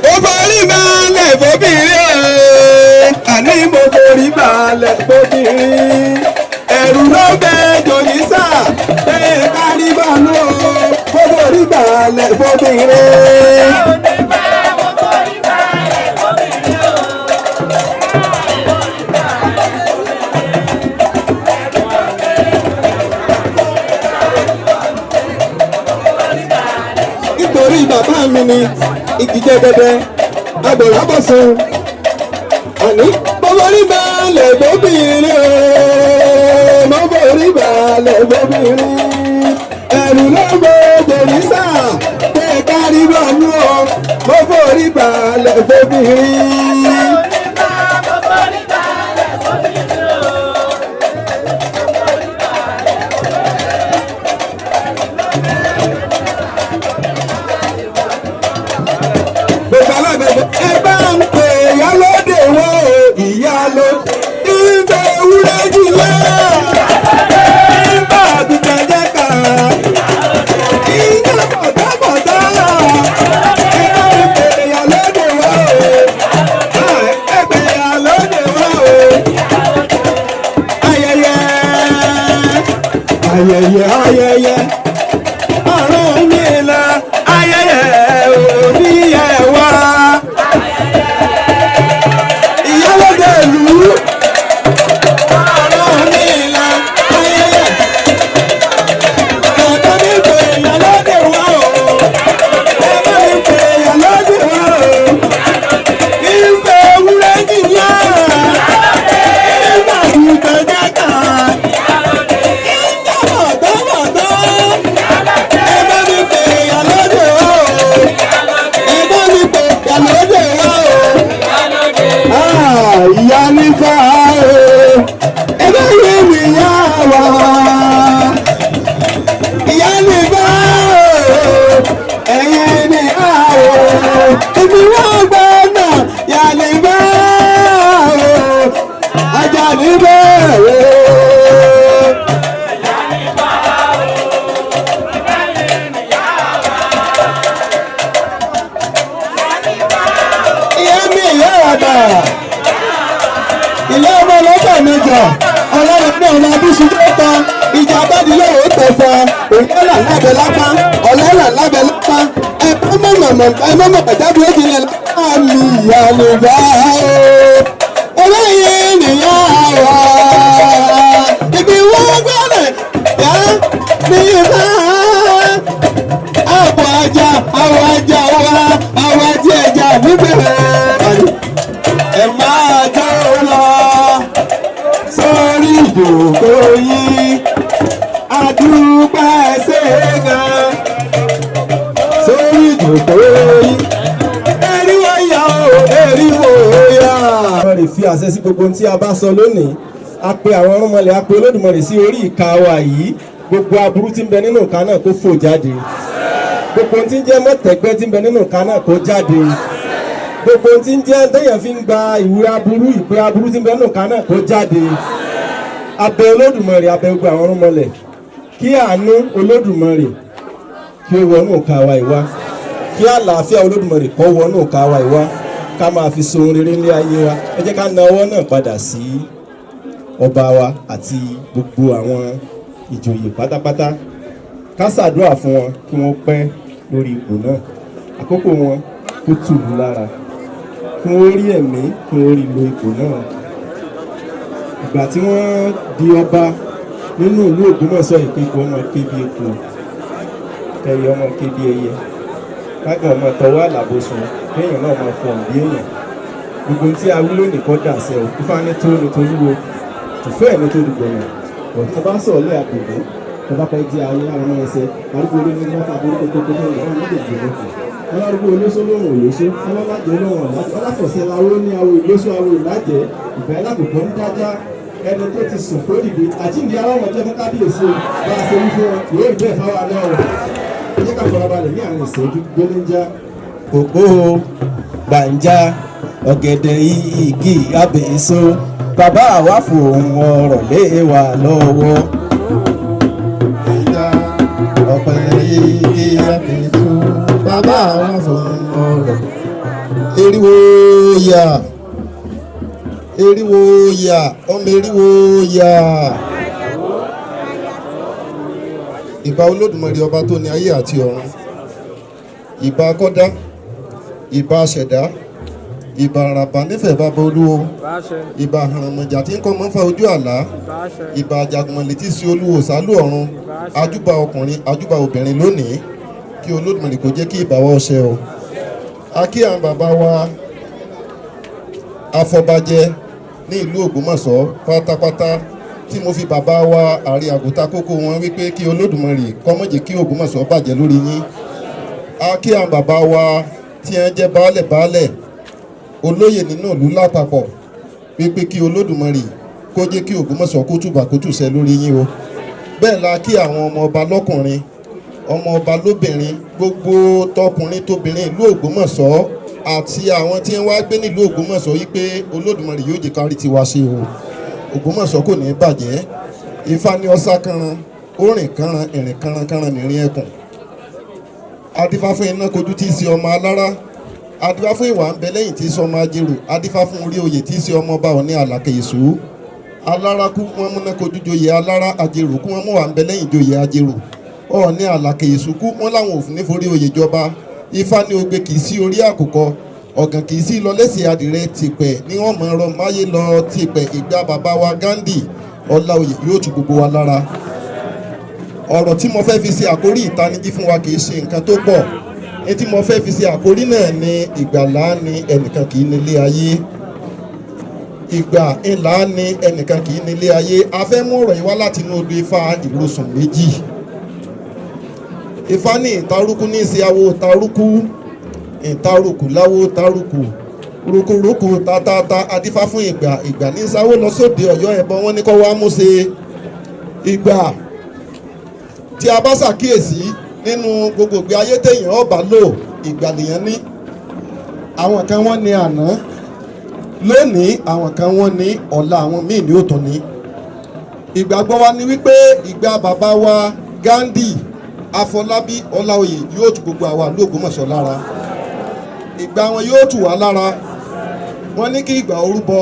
Mo forí balẹ̀ fóbìnrin o. Àní mo forí balẹ̀ fóbìnrin. Ẹ̀rù ló bẹ jònísà tẹ kárí bàánú o. Gbogbo orí balẹ̀ fóbìnrin. Nítorí bàbá mi ni ìkìjẹ́ dẹdẹ agbọ̀lábọ̀sùn àní bọ́bọ́ rí balẹ̀ bóbìnrin o bọ́bọ́ rí balẹ̀ bóbìnrin ẹ̀rù ló ń bọ jẹ̀rísà tẹ́ kárí bọ̀nú o bọ́bọ́ rí balẹ̀ bóbìnrin. Gbogbo alágbègbè ẹ bá ń pè ìyálóde wo ìyálò ìfẹ́ ewúrẹ́ jùlọ ìfẹ́ àgùntàn jẹ́ ká ìyá bọ̀dábọ̀dá ẹ bá ń pè ìyálóde wo ẹ pè ìyálóde wo ayẹyẹ ayẹyẹ ayẹyẹ ọ̀run mi la ayẹyẹ òní ẹ̀ wá. Ìyálóde ìlú ọ̀run mi la ayẹyẹ. Bàbá mi pè ìyálóde wá o. Bàbá mi pè ìyálóde wá o. Ìfẹ́ ewúrẹ́ jìnnà. Ìfẹ́ àgùntàn jẹ́ ká. Ìjọba bọ̀dọ̀. Ẹ bá mi pè ìyálóde wá o. Ẹ bá mi pè ìyálóde wá o. Ah, ìyá nípa o. Ẹ bá yé mi yá wa. Ìyá nípa o. Ẹ̀yin ni a o. Ibi wọ́n gbọ́ náà yà nípa o. Ajá níbẹ̀ o. Ìyá mi ìyá àgbà. Ilé Òyìnbó lábẹ́ lápá, ọ̀lẹ́là lábẹ́ lápá, ẹ mọ̀mọ̀ ẹ mọ̀mọ̀ pàjáwìrì ó ti lẹ̀ lápá mi ìyàlùbá o. Olóyè ènìyàn wà. Ibi wọ́n gbọ́dọ̀ yá ní ìfẹ́. Àwọ̀ ajá, àwọ̀ ajá wa, àwọ̀ ajá ẹja níbẹ̀rẹ̀. Ẹ máa jó lọ sórí ìjòkó yín. Adúpẹ́ ṣe gan sórí ìjòkó yín. Eriwo yá o, eriwo yá. Wọ́n lè fi àṣẹ sí gbogbo ohun tí a bá sọ lónìí. A pe àwọn ọ̀rúnmọlẹ̀, a pe Olódùmarè sí orí ìka wa yìí. Gbogbo aburú tí ń bẹ nínú ìka náà kó fò jáde. Gbogbo ohun tí ń jẹ́ mọ́tẹ́gbẹ́ tí ń bẹ nínú ìka náà kó jáde. Gbogbo ohun tí ń jẹ́ téèyàn fi ń gba ìwé aburú, ìpè aburú tí ń bẹ nínú ìka náà kó jáde. A bẹ Olódùmarè, a bẹ gbogbo àwọn ọ̀rúnmọlẹ̀ kí àánú Olódùmarè kí ó wọnú ìka wa yìí wá, kí àlàáfíà Olódùmarè kó wọnú ìka wa yìí wá, ká máa fi so ohun rere ní ayé wa. Ẹ jẹ́ ká na ọwọ́ náà padà sí ọba wa àti gbogbo àwọn ìjòyè pátápátá, ká ṣàdúrà fún wọn kí wọ́n pẹ́ lórí ipò náà, àkókò wọn kó tùlù lára, kí wọ́n rí ẹ̀mí, kí wọ́n rí lo ipò náà. Ìgbà tí wọ́n di ọba nínú ìlú Ògbómọ̀ṣọ́, ìpínkù ọmọ kébi epo, ẹyẹ ọmọ kébi ẹyẹ, kágan ọmọ tọwọ́ àlàbòsùn, kéèyàn náà máa fọ̀ bí èèyàn. Gbogbo tí a wí lónìí kọ́ dàsẹ́ o. Ifá ní tó ní tolúwo, tùfẹ́ ní tó dùgbọ̀nà ọ̀tún bá sọ̀ lé àgbègbè tọ́ba pẹ́ di ayé àwọn ọmọ ẹsẹ̀ arúgbó olóyún ní wọ́n fà burúkú tó kókó ní wọ́n méjèèjì lókun. Alárúgbó olóṣó lóhùn olóṣó, ọlọ́lájẹ lóhùn ọ̀lájẹ, ọláfọ̀sẹ̀ lawó ní awo ìlóṣó awo ìlájẹ, ìgbà ẹlákòókò ń dájá ẹni tó ti sùn kó dìde. Àjíǹde aláwọ̀ jẹ́ fún kábíyèsí o, bá a ṣe wí fún wọn yóò rí bẹ́ẹ̀ fáwọn náà o. Ẹ jẹ́ ká farabalẹ̀ ní àwọn ìṣẹ́jú gbéléńjá. Kòkó gbàǹjà ọ̀gẹ̀dẹ̀ igi abèso, bàbá àwa fòun ọ̀rọ̀ lé wa lọ́wọ́. Ọ̀pẹ̀lẹ̀ igi abèso, bàbá àwa fòun ọ̀rọ̀. Eriwo yà, eriwo yà, ọmọ eriwo yà. Ìbà Olódùmarè ọba tó ní ayé àti ọ̀run, ìbà kọ́dá, ìbà ṣẹ̀dá, ìbà àràbà nífẹ̀ẹ́ bàbá olúwo, ìbà àràmọ̀jà tí ń kọ́ mọ́ fa ojú àlá, ìbà àjàgùnmọ̀lẹ̀ tí sí olúwo sálú ọ̀run, ajúbà ọkùnrin, ajúbà obìnrin lónìí, kí Olódùmarè kó jẹ́ kí ìbà wa ọṣẹ o. A kí àwọn bàbá wa afọbajẹ ní ìlú Ògbómọ̀ṣọ́ pátápátá, tí mo fi bàbá wa Ààrẹ Àgùntà kókó wọn wípé kí Olódùmarè kó má jẹ́ kí Ògbómọ̀ṣọ́ bàjẹ́ lórí yín. A kí àwọn bàbá wa tí wọ́n jẹ́ baálẹ̀ baálẹ̀ olóyè nínú ìlú lápapọ̀ wípé kí Olódùmarè kó jẹ́ kí Ògbómọ̀ṣọ́ kó túbà kó túṣẹ lórí yín o. Bẹ́ẹ̀ la kí àwọn ọmọ ọba lọ́kùnrin, ọmọ ọba lóbìnrin, gbogbo tọkùnrin tóbìnrin ìlú Ògbómọ̀ṣọ́ àti àwọn tí wọ́n wá gbé nílùú Ògbómọ̀ṣọ́ wípé Olódùmarè yóò jẹ́ kárí tiwa ṣe o. Ògbómọ̀ṣọ́ kò ní bàjẹ́. Ifá ní ọ̀sá kanran, ó rìn kanran, ìrìn kanran kanran nìrìn ẹkùn. Adífá fún iná kojú tí í ṣe ọmọ alára, adífá fún ìwà ń bẹ lẹ́yìn tí í ṣe ọmọ ajérò, adífá fún orí oyè tí í ṣe ọmọ ọba òní àlàkè èṣù. Alára kú wọ́n múná kojú joyè alára, ajérò kú wọ́n mú wà ń bẹ lẹ́yìn joyè ajérò. Ọ̀ọ́ni àlàkè èṣù kú wọ́n láwọn òfin níforí oyè jọba. Ifá ní ogbe kì í sí orí àkùkọ, ọ̀gàn kì í sí lọ lẹ́sẹ̀ adìrẹ, tìpẹ̀ ní wọ́n mọ̀ ọ̀rọ̀ máyé lọ tìpẹ̀. Ìgbà bàbá wa Ghandi Ọláoyè yóò tu gbogbo wa lára. Ọ̀rọ̀ tí mo fẹ́ fi ṣe àkórí ìtanijí fún wa kì í ṣe nǹkan tó pọ̀. Ní tí mo fẹ́ fi ṣe àkórí náà ni ìgbàlá ni ẹnìkan kì í nílé ayé. Ìgbà ńlá ni ẹnìkan kì í nílé ayé. A fẹ́ mú ọ̀rọ̀ yìí wá láti inú odò Ifá ìrosùn méjì. Ifá ní ìtarúkú ní í ṣe awo tarúkú, ìtarúkú láwo tarúkú, rukuruku tatata. Adífá fún ìgbà, ìgbà ní sáwó lọ sóde Ọ̀yọ́ ẹbọ wọn ní kó wá mú ṣe. Ìgbà tí a bá ṣàkíyèsí nínú gbogbo ìgbé ayé téèyàn ọba lò, ìgbà lèèyàn ní. Àwọn kan wọ́n ní àná, lónìí àwọn kan wọ́n ní ọ̀la, àwọn míì ní òtún ní. Ìgbàgbọ́ wa ni wípé ìgbà bàbá wa Ghandi Afọlábí Ọláoyè yóò tu gbogbo àwa ìlú Ògbómọ̀ṣọ́ lára. Ìgbà wọn yóò tù wá lára. Wọ́n ní kí ìgbà orúbọ,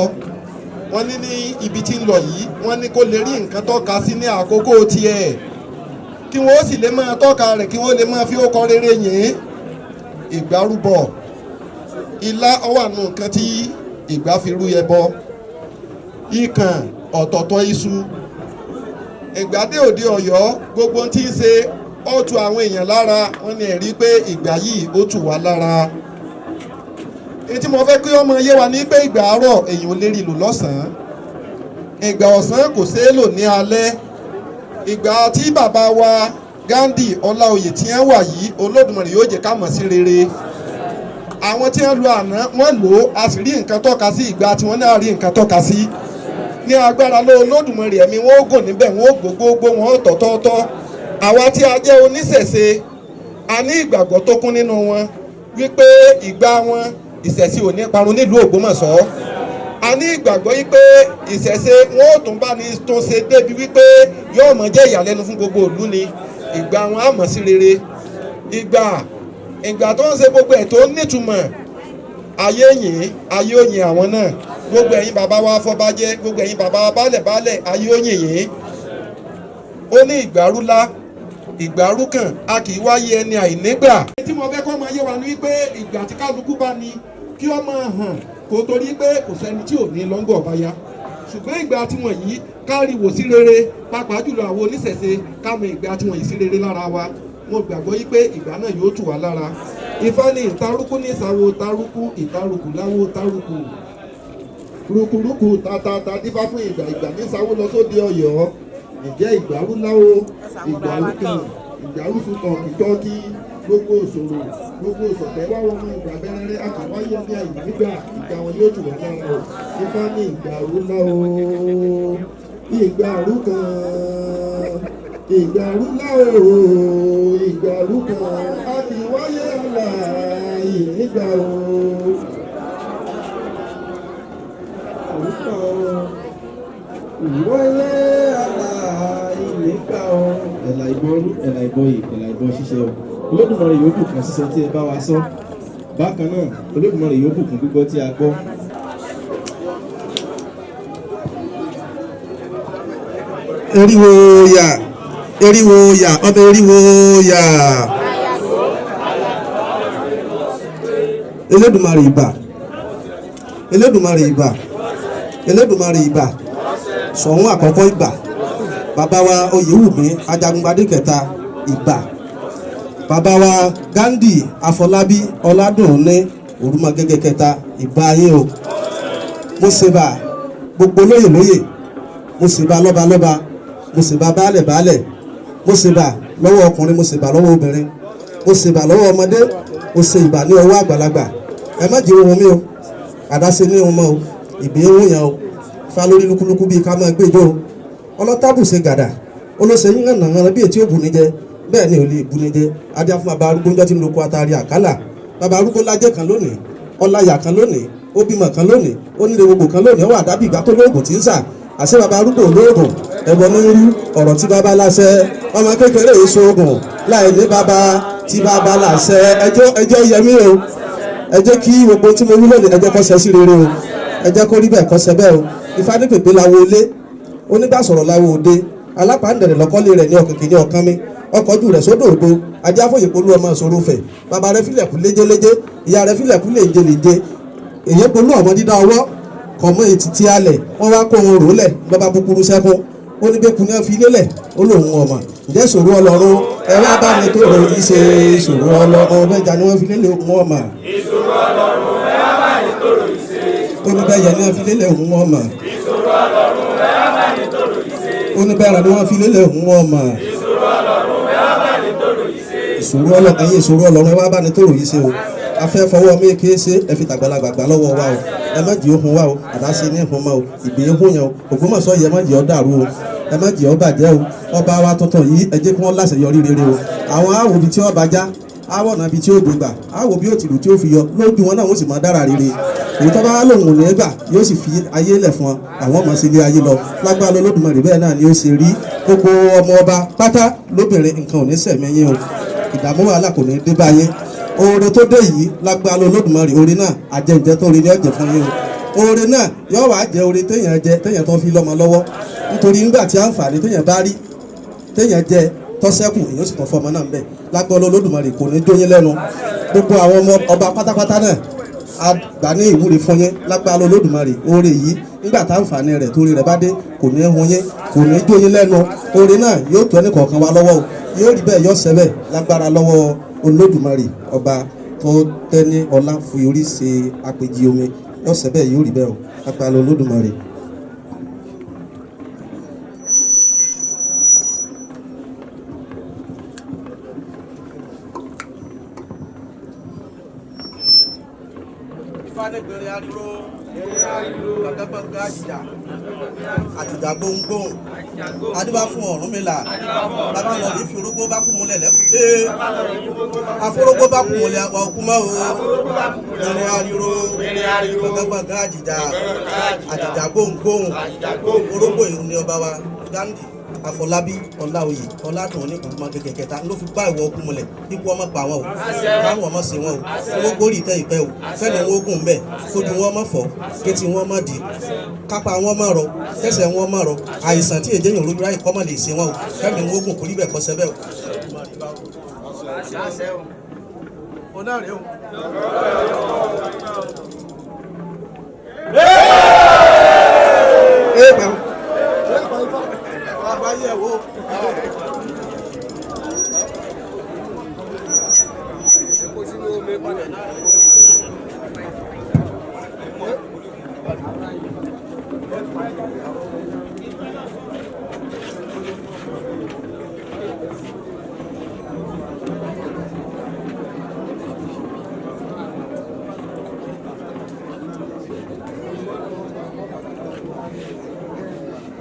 wọ́n ní ní ibi tí ń lọ yìí, wọ́n ní kó lè rí nǹkan tọ́ka sí ní àkókò tiẹ̀, Kí wọ́n sì lè máa tọ́ka rẹ̀, kí wọ́n lè máa fi ókọ rere yìn. Ìgbárúbọ ilá ọwọ́ àánú nǹkan tí ìgbà fi rú ẹbọ, ikàn ọ̀tọ̀ọ̀tọ̀ iṣu. Ìgbà dé òde Ọ̀yọ́, gbogbo ohun tí ń ṣe ó tu àwọn èèyàn lára. Wọ́n ní ẹ̀rí pé ìgbà yìí ó tù wá lára. Èyí tí mo fẹ́ kí ọmọ yé wa ní pé ìgbà àárọ̀ èèyàn ò lè rí lò lọ́sàn-án, ìgbà ọ̀sán kò ṣeé lò ní alẹ́. Ìgbà tí bàbá wa Ghandi Ọláoyè tí wọ́n wà yìí, Olódùmarè yóò jẹ́ ká mọ̀ sí rere. Àwọn tí wọ́n lo àná wọ́n lò ó, a sì rí nǹkan tọ́ka sí. Ìgbà tí wọ́n náà rí nǹkan tọ́ka sí ní agbára ló Olódùmarè, ẹ̀mí wọn ó gùn níbẹ̀, wọn ó gbogbogbò, wọn ó tọ̀tọ̀ọ̀tọ̀. Àwa tí a jẹ́ oníṣẹ̀ṣe, a ní ìgbàgbọ́ tó kún nínú wọn wípé ìgbà wọn ìṣẹ̀ṣe ò ní parun nílùú Ògbómọ̀ṣọ́. A ní ìgbàgbọ́ wípé ìṣẹ̀ṣe wọn ò tún bá ní tún ṣe débi wípé yóò mọ̀ jẹ́ ìyàlẹ́nu fún gbogbo ìlú ni. Ìgbà wọn á mọ̀ sí rere. Ìgbà tó ń ṣe gbogbo ẹ̀ tó nítumọ̀, ayé yìn, ayé òyìn àwọn náà. Gbogbo ẹ̀yin bàbá wa afọbajẹ, gbogbo ẹ̀yin bàbá wa baálẹ̀ baálẹ̀, ayé òyìn yìn. Ó ní ìgbàrúlá ìgbàrúkàn, a kì í wáyé ẹni àìnígbà. Tí mo fẹ́ kọ́ máa yé wa ni wípé ìgbà tí kálukú bá ní kí ó máa hàn kó, torí pé kò sẹ́ni tí ò ní lọ́ngọ̀ ọ̀bá ya. Ṣùgbọ́n ìgbà tí wọ́n yìí kárí wò sí rere, pàápàá jùlọ àwọn oníṣẹ̀ṣe, ká mọ ìgbà tí wọ́n yìí sí rere lára wa. Mo gbàgbọ́ yí pé ìgbà náà yóò tù wá lára. Ifá ní ìtarúkú ní ìsàwọ̀ tarúkú, ìtarúkú láwọ̀ tarúkú, rúkúrúkú tatata dífá fún ìgbà. Ìgbà ní ìsàwọ̀ lọ sóde Ọ̀yọ́. Ǹjẹ́ ìgbàrú láwo, ìgbàrú kan, ìgbàrú fún tọkítọ́kí, gbogbo òṣòro, gbogbo òṣòtẹ́ wá wọn mọ ìgbà bẹ́rẹ́rẹ́ àkàwáyé ní àyè nígbà. Ìgbà wọn yóò tù wá lára o. Ifá ní ìgbàrú láwo, ìgbàrú kan, ìgbàrú láwo, ìgbàrú kan, a kì í wáyé àlàyé nígbà o. Ìwọlé àlàyé nígbà o. Ẹ̀là ìbọrú, ẹ̀là ìbọyè, ẹ̀là ìbọ ṣíṣe o. Olódùmarè yóò bùkún sísọ tí ẹ bá wa sọ. Bákan náà, Olódùmarè yóò bùkún gbígbọ́ tí a gbọ́. Eriwo yà, eriwo yà, ọmọ eriwo yà. Elédùmarè ìbà, Elédùmarè ìbà, Elédùmarè ìbà, Ṣọ̀ún àkọ́kọ́ ìbà, bàbá wa Oyèwùmí Ajagungbadé kẹta ìbà, bàbá wa Ghandi Afọlábí Ọládùnní Òrùmọgẹ́gẹ́ kẹta ìbà yín o. Mo ṣèbà gbogbo lóyè lóyè, mo ṣèbà lọ́ba lọ́ba, mo ṣèbà baálẹ̀ baálẹ̀, mo ṣèbà lọ́wọ́ ọkùnrin, mo ṣèbà lọ́wọ́ obìnrin, mo ṣèbà lọ́wọ́ ọmọdé, mo ṣe ìbà ní ọwọ́ àgbàlagbà. Ẹ má jẹ́ ohun mi o, àdáṣe ní ohun mọ́ o, ìbí ohun yẹn o, fa lórí lúkúlúkú bíi ká máa gbẹjọ́ o. Ọlọ́tàbù ṣe gàdà, olóṣè yín hànà hànà bí etí ò bù ní jẹ, bẹ́ẹ̀ ni ò lè bù ní jẹ. Adé fún bàbá arúgbó ńjọ́ tí ń loko atari àkálà. Bàbá arúgbó lájẹ́ kan lónìí, ọláyà kan lónìí, ó bímọ kan lónìí, ó nílé gbogbo kan lónìí, ó wà dábì ìgbà tó lóògùn tí ń sà. Àṣẹ bàbá arúgbó olóògùn ẹ̀bọ̀n ní rú ọ̀rọ̀ tí bàbá láṣẹ. Ọmọ kékeré èso oògùn láì ní bàbá tí bàbá láṣẹ. Ẹjọ́ yẹmí o, ẹ jẹ́ kí gbogbo tí mo wí lónìí, ẹ jẹ́ kó ṣẹ sí rere o, ẹ jẹ́ kó rí bẹ́ẹ̀, kó ṣẹ bẹ́ẹ̀ o. Ifá ní pèpè láwo ilé, onígbàsọ̀rọ̀ láwo òde, alápàǹdẹ̀rẹ̀ lọ́kọ́lé rẹ̀ ní ọ̀kìnkìn ní ọ̀kan mi, ọkọ̀jú rẹ̀ sódò òdo, ajá fòye polú ọmọ ìṣòro fẹ̀, bàbá rẹ̀ filẹ̀kù léjeléje, ìyá rẹ̀ filẹ̀kù léjeléje, èyí polú ọmọ dídá ọwọ́ kọ̀mọ́ ètìtì alẹ̀, wọ́n wá kó wọn rò lẹ̀ lọ́ba búburú sẹ́kún. Ó ní bẹ́ẹ̀ kúnyẹ́ fi lélẹ̀, ó lòun ọmọ ǹjẹ́ ìṣòro ọlọ́run ẹ wá bá mi tó rò yìí ṣe ìṣòro ọlọ́run bẹ́ẹ̀ jà ni wọ́n fi lélẹ̀ òun ọmọ. Ìṣòro ọlọ́run ẹ wá bá mi tó rò yìí ṣe. Ó ní bẹ́ẹ̀ yẹ ni wọ́n fi lélẹ̀ òun ọmọ. Ìṣòro ọlọ́run ẹ wá bá mi tó rò yìí ṣe. Ó ní bẹ́ẹ̀ rà ni wọ́n fi lélẹ̀ òun ọmọ. Ìṣòro ọlọ́run ẹ wá bá mi tó rò yìí ṣe. Ìṣòro ọlọ́run, ẹ̀yin ìṣòro ọlọ́run ẹ wá bá mi tó rò yìí ṣe o. Afẹ́ fọwọ́ mi kì í ṣe ẹ fi tàgbàlagbà gbà lọ́wọ́ wa o, ẹ má jẹ́ ohun wa o, àdáṣe ní ìhun mọ́ o, ìgbé ihun yẹn o. Ògbómọ̀ṣọ́ yẹ má jẹ́ ọ́ dàrú o, ẹ má jẹ́ ọ́ bàjẹ́ o. Ọba wa tuntun yìí, ẹ jẹ́ kí wọ́n láṣeyọrí rere o. Àwọn àwò bíi tí ó bá já, àwọ̀ náà bíi tí ó gbégbà, àwò bí ó tìlù tí ó fi yọ lójú wọn náà, wọ́n sì máa dára rere. Èyí tó bá lòun ò ní gbà yóò sì fi ayé lẹ̀ fún ọ, àwọn ọmọ sí ilé ayé lọ lágbára Olódùmarè. Bẹ́ẹ̀ náà ni ó ṣe rí. Gbogbo ọmọ ọba pátá lóbìnrin, nǹkan ò ní sẹ̀mí yín o, ìdààmú wàhálà kò ní dé bá yín. Oore tó dé yìí lágbára Olódùmarè, oore náà àjẹǹjẹ tó rí ní ọ̀jẹ̀ fún yín o. Oore náà yóò wá jẹ oore téèyàn jẹ téèyàn tó fi lọ́mọ lọ́wọ́, nítorí nígbà tí àǹfààní téèyàn bá rí téèyàn jẹ Tọ́sẹ́kù èyí ó sì tàn fọmọ náà ń bẹ̀ lágbọ́lọ́ Olódùmarè kò ní jóyín lẹ́nu. Gbogbo àwọn ọmọ ọba pátápátá náà a gbà ní ìwúre fún yín lágbára Olódùmarè. Oore yìí nígbà táǹfààní rẹ̀ torí rẹ̀ bá dé kò ní hun yín, kò ní jóyín lẹ́nu. Oore náà yóò tó ẹnì kọ̀ọ̀kan wa lọ́wọ́ o, yóò rí bẹ́ẹ̀, yóò ṣẹ bẹ́ẹ̀ lágbára lọ́wọ́ Olódùmarè. Ọba tó tẹ́ni ọlá fi orí ṣe àpèjì omi, yóò ṣẹ bẹ́ẹ̀, yóò rí bẹ́ẹ̀ o lágbára Olódùmarè. Ìfánigbèrè ariwo gbàgbàgbà àjìjà àjìjà gbóngbóng adébá fún Ọ̀rúnmìlà. Bàbá lọ rí fi orógbó bá kú múlẹ̀ lẹ́kùté, àforógbó bá kú múlẹ̀ àpá òkú mọ́ o. Gbèrè ariwo gbàgbàgbà àjìjà àjìjà gbóngbóng orógbó ìhun ni ọba wa Gandhi Afọlábí Ọláoyè Ọládùn ní kùrùmọ gẹ́gẹ́ kẹta ló fi bá ìwọ ọkùn múlẹ̀ kíkú ọmọ pa wọn o, káwọn ọmọ sí wọn o, owó gbórí ìtẹ́ ìpẹ́ o, fẹ́ni wọn ogun bẹ́ẹ̀, kójú wọn mọ̀ fọ́, kétí wọn mọ̀ dì, kápá wọn mọ̀ rọ, kẹsẹ̀ wọn mọ̀ rọ, àìsàn tí èdè yòó lójú ráyè kọ́ mọ̀ lè ṣe wọn o, fẹ́ni wọn ogun kò rí bẹ́ẹ̀ kọ́sẹ́ bẹ́ẹ̀ o.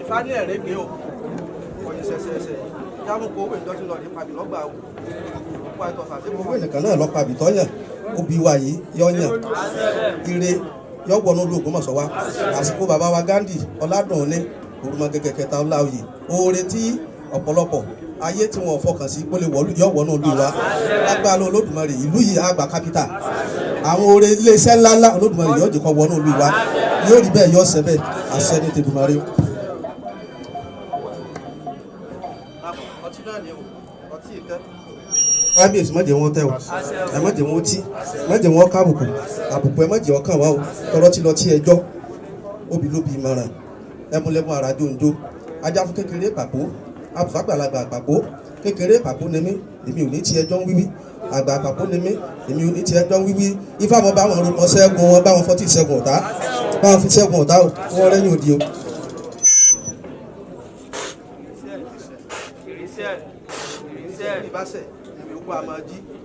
Ifá ní ẹ̀rẹ́ gbé o, ọ̀yìn ṣẹ̀ṣẹ̀ṣẹ̀ jámù kó owó ìdọ́tí lọ ní pàbí lọ́gbà o. Owó nìkan náà lọ pàbí tọ́yàn obì wa yìí yọ̀yàn ire yọ wọnú olú Ògbómọ̀ṣọ́ wa. Àsìkò bàbá wa Gandhi Ọládùnní Òrùmọ gẹ́gẹ́ kẹta Ọláoyè, oore tí ọ̀pọ̀lọpọ̀ ayé tí wọn ò fọkàn sí kó lè wọlú yọ wọnú olú wa lágbára Olódùmarè. Ìlú yìí àgbà kápítà àwọn oore iléeṣẹ́ ńláńlá Olódùmarè yóò jẹ́ kó wọnú olú wa, yóò rí bẹ́ẹ̀, yóò ṣẹ bẹ́ẹ̀, àṣẹ ní tèdùmarè. Kábíyèsí má jẹ́ wọn tẹ́ o, ẹ má jẹ́ wọn tí, má jẹ́ wọn kábùkù àbùkù, ẹ má jẹ́ ọkàn wa o. Tọrọ tí lọ tí ẹjọ́ obì ló bi ìmọ̀ràn ẹmúlẹ́mú ara jóńjó ajá fún kékeré pàpó àbùfàgbàlagbà pàpó kékeré pàpó ni mí, èmi ò ní tí ẹjọ́ ń wíwí, àgbà pàpó ni mí, èmi ò ní tí ẹjọ́ ń wíwí. Ifá mọ bá wọn rúmọ ṣẹ́gun wọn, bá wọn fọtí ṣẹ́gun ọ̀tá, bá wọn fi ṣẹ́gun ọ̀tá o, wọn rẹ́yìn òdi o.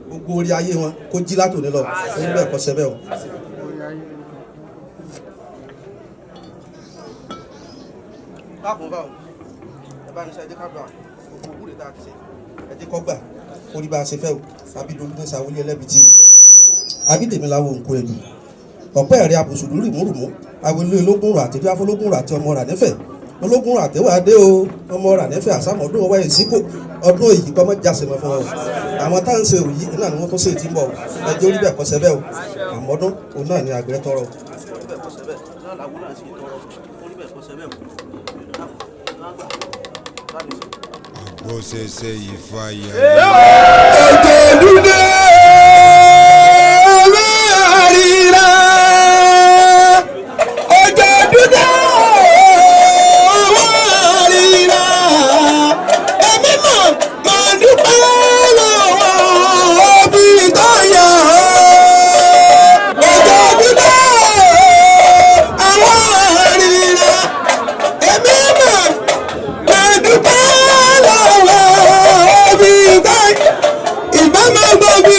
Gbogbo orí ayé wọn kó jí látòní lọ, òun bẹ́ẹ̀ kọ́ sẹ́bẹ̀ o. Bákan báwo ẹ bá ní sẹ ẹ jẹ́ ká gbà gbogbo òwúrẹ tá a ti ṣe ẹ jẹ́ kó gbà orí bá a ṣe fẹ́ o. Abídolú ní sàwọlé ẹlẹ́bi tí o, abídèmí làwọn òǹkó ẹ̀dù ọ̀pẹ́ ẹ̀rẹ́ abùsùn lórí ìmúrùmú awolé ológun rà àti afọlógún rà àti ọmọ rà nífẹ̀ẹ́ ológun rà àtẹwà dé o, ọmọ rà nífẹ̀ẹ́ àsámọ́dún ọwọ́ ìsíkò ọdún èyí kọ́mọ́ jáse mọ́ fún wọn o. Àwọn tá à ń ṣe òyì náà ni wọ́n tún ṣe ti ń bọ̀ o, ẹ jẹ́ orí bẹ́ẹ̀ kọ́ sẹ́bẹ̀ o, àmọ́dún òun náà ni àgbẹ̀ tọrọ. Àgbọ̀sẹ̀sẹ̀ ìfàyà. Ètò dúdú olóríra, ọjọ́ dúdú olóríra, èmi mọ̀ máa dúpẹ́ lọ́wọ́ òbí tó yàn án. Ọjọ́ dúdú olóríra, èmi mọ̀ máa dúpẹ́ lọ́wọ́ òbí tó yàn án. Ìbá máa gbọ́ bí.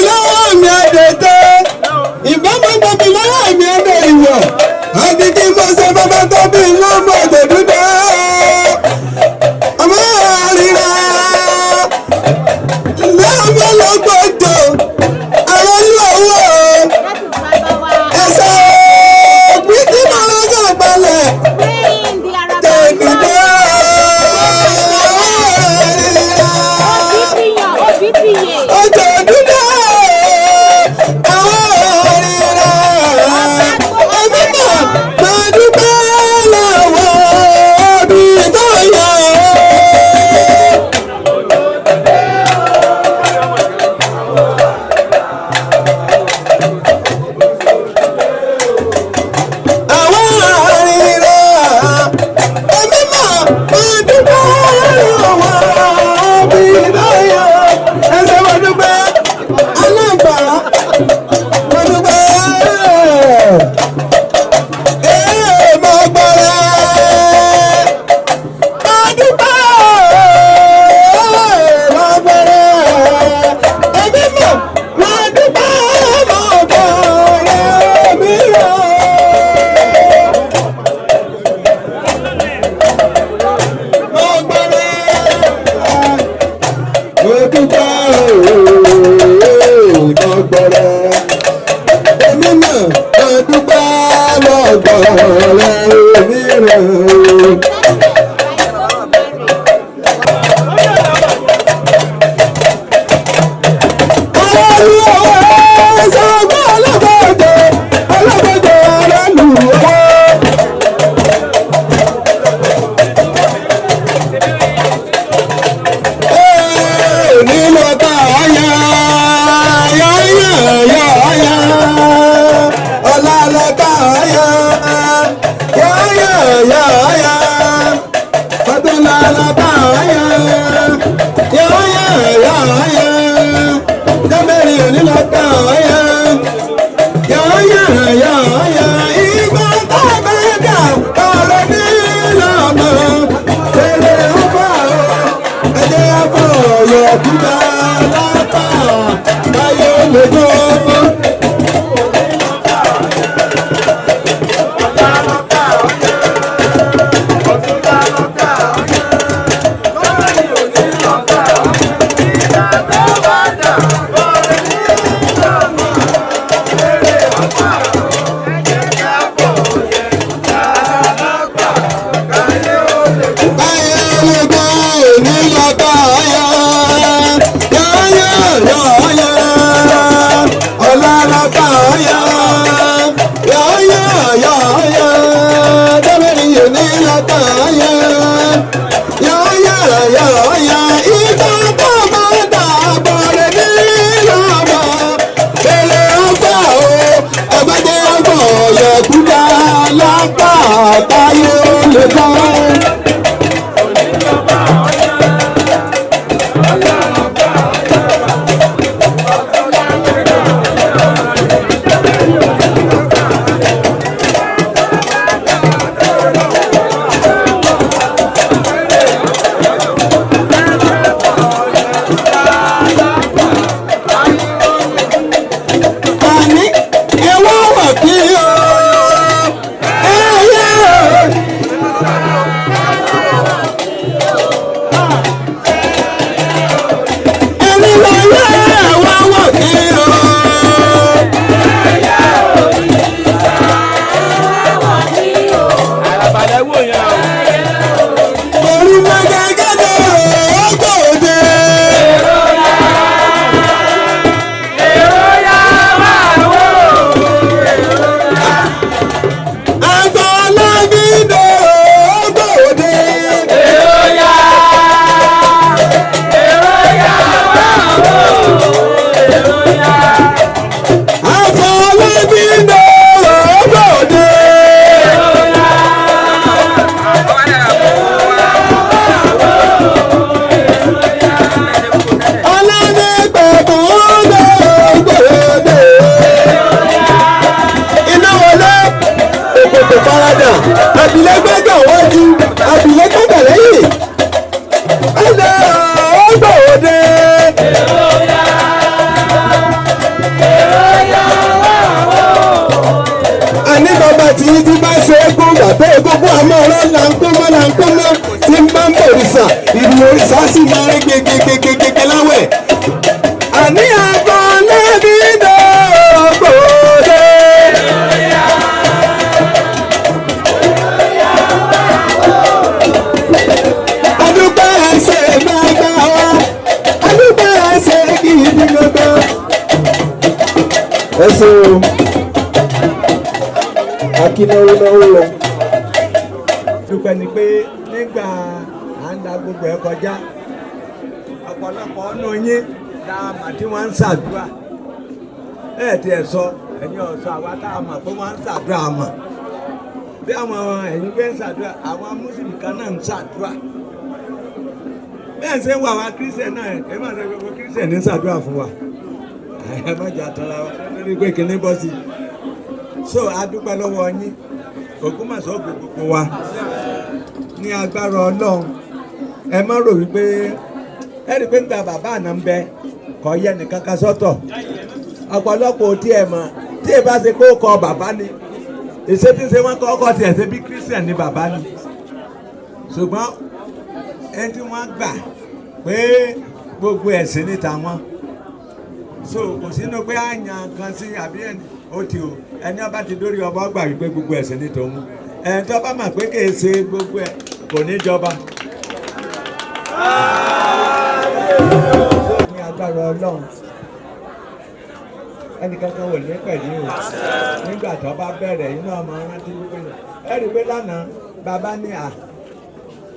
Dúpẹ́ ni pé nígbà à ń da gbogbo ẹ̀ kọjá, ọ̀pọ̀lọpọ̀ ọ̀nà yín la mà tí wọ́n ń ṣàdúrà. Ẹ̀ tí ẹ̀ sọ, ẹ̀yin ọ̀sọ́ àwa tá a mọ̀ pé wọ́n ń ṣàdúrà mọ̀. Bí àwọn ẹ̀yin gbé ń ṣàdúrà, àwọn mùsùlùmí kan náà ń ṣàdúrà. Bẹ́ẹ̀ ṣe ń wọ àwọn kírísítẹ̀ náà, ẹ̀ má ṣe gbogbo kírísítẹ̀ ní ṣàdúrà fún wa. Ẹ má jà tán ra wa lórí pé kinní bọ́ sí i. So a dúpẹ́ lọ́wọ́ yín. Ògbómọ̀ṣọ́ gbogbo wa ní agbára Ọlọ́run. Ẹ má rò wípé ẹ rí i pé nígbà bàbá àná ń bẹ kò yẹ nìkan kan sọ́tọ̀. Ọ̀pọ̀lọpọ̀ tí ẹ mọ̀ tí ẹ bá ṣe pé ó kọ bàbá ni ìṣe tí ń ṣe wọ́n kọ́ ọkọ tiẹ̀ ṣe bí Christian ni bàbá ni. Ṣùgbọ́n ẹni tí wọ́n gbà pé gbogbo ẹ̀sìn ní tàwọn. So kò sínú pé àyàn kan sí àbí ẹni ó ti o ẹni ọba ti dórí ọba ọgbà wípé gbogbo ẹ̀sìn ní tòun. Ẹni tó bá mọ̀ pé kì í ṣe gbogbo ẹ̀ kò ní jọba. Ní agbára Ọlọ́run, ẹnìkankan ò ní pẹ̀lú o. Nígbà tó bá bẹ̀rẹ̀ inú ọmọ rántí wípé ẹ rí i pé lánàá bàbá ní à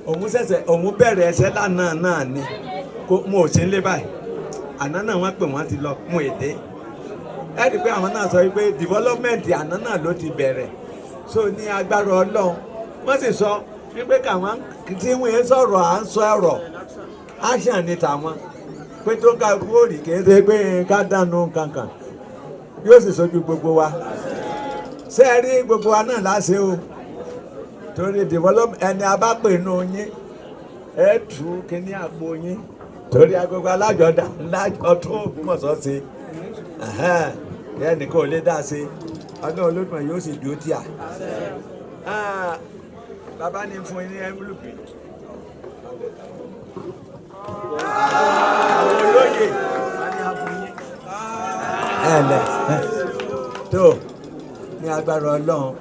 òun ṣẹ̀ṣẹ̀ òun bẹ̀rẹ̀ ẹsẹ̀ lánàá náà ni mo ò sí ń lé báyìí. Àná náà wọ́n pè wọ́n ti lọ mú èdè. Ẹ rí i pé àwọn náà sọ wípé development àná náà ló ti bẹ̀rẹ̀. So ní agbára Ọlọ́run wọ́n sì sọ wípé káwọn tí wọ́n yẹn sọ̀rọ̀ à ń sọ ọ̀rọ̀ action ni tàwọn pé tó ń ká kúrò kì í ṣe pé ká dànù kankan yóò sì sojú gbogbo wa. Ṣé ẹ rí gbogbo wa náà láṣẹ o, torí development ẹni a bá pè nù yín ẹ tù kíní àpò yín torí agogo alájọdá lájọ tó Ògbómọ̀ṣọ́ ṣe ẹnìkan ò lè dá ṣe. Ọlọ́run Olódùmarè yóò sì dúró tíà. Bàbá ní fún yín ní envelope. Àwọn olóyè wọ́n ní àfún yín. Ẹ lẹ̀ tó ní agbára Ọlọ́run.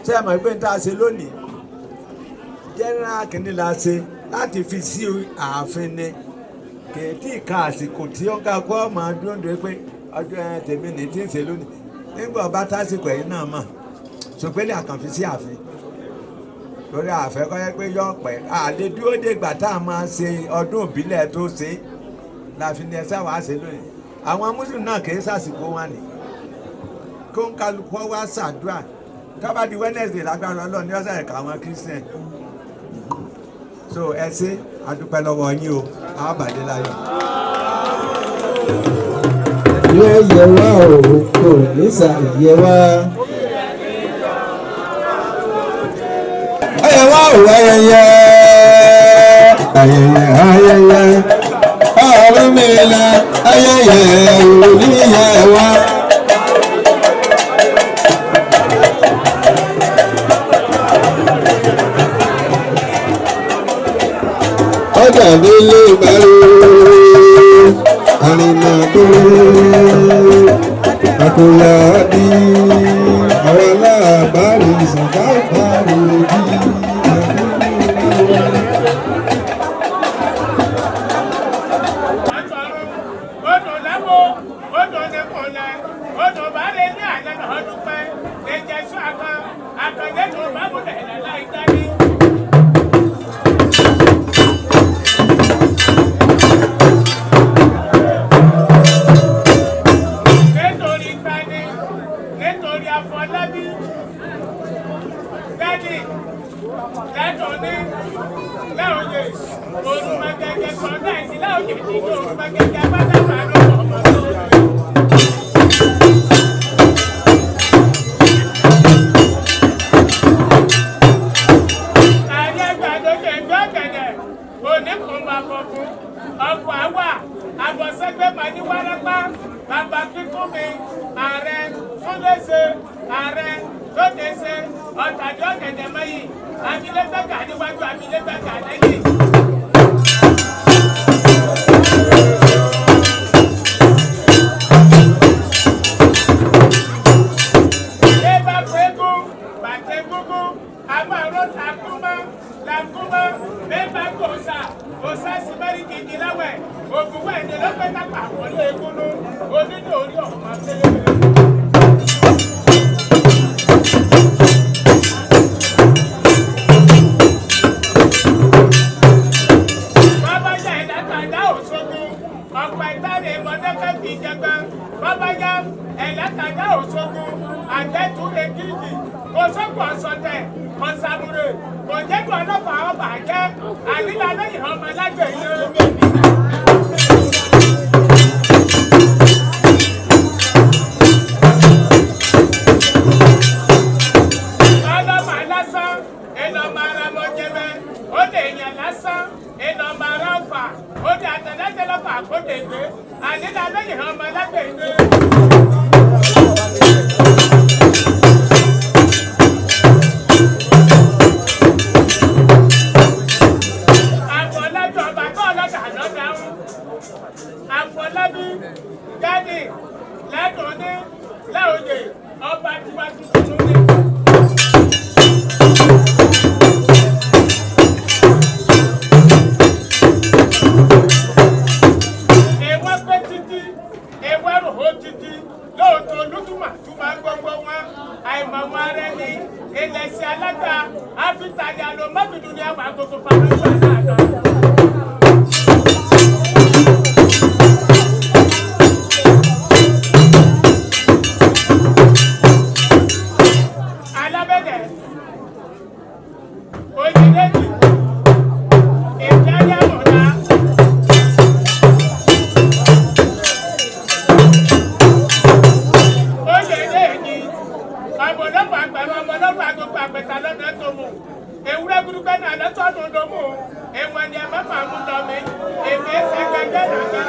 Ṣé ẹ mọ̀ pé n tá a ṣe lónìí general kìíní la ṣe láti fi sí ààfin ni kì í tí ì ka àsìkò tí ó ń ká kó ọmọ dúndùn pé ọjọ́ ẹ tèmi ní tí ń ṣe lónìí. Nígbà ọba tásìkò ẹ̀yìn náà mọ̀ ṣòpélé àkànfi sí ààfin torí àfẹ́ kọ́ yẹ pé yọ pẹ́ àlè dúró dé ìgbà tá a máa ṣe ọdún ìbílẹ̀ tó ṣe la fi ní ẹsẹ̀ wàá ṣe lónìí. Àwọn mùsùlùmí náà kì í ṣàsìkò wọn ni kó ń kálukú wá ṣàdúrà tó bá di Wednesday lágbára Ọlọ́run ní ọ̀sẹ̀ ẹ̀ka àwọn Christian. So ẹ ṣé, a dúpẹ́ lọ́wọ́ yín o, a bàdé láyọ̀. Yóò yẹ wá o, kò ní sàyẹ wá. Ayẹyẹ wá o, ayẹyẹ ayẹyẹ ayẹyẹ Ọ̀rúnmìlà ayẹyẹ òníyẹ wá. Ọjà nílé ìbárò àrìnà tó àkòyà bí àwọn aláàbárò ìsìnkáàbárò bí. Ọba tiwa tuntun ló dé. Alága àfitàyà ló mọ́bìdún ní àwọn agogo pàlọ́jọ́ àná. Alábẹ́dẹ̀ Oyèdèjì Ìjáyàmọ̀dá. Oyèdèjì ọmọlọ́pàá àgbàrá ọmọlọ́pàá àgbègbè àgbẹ̀ta lọ́dọ̀ tó mú ewúrẹ́ gbúdúgbẹ́ náà lọ́tọ́nù ló mú ẹ̀wọ̀n ni ẹ má máa mú lọ mi èmi ẹsẹ̀ gbẹgbẹ́ nàgbà.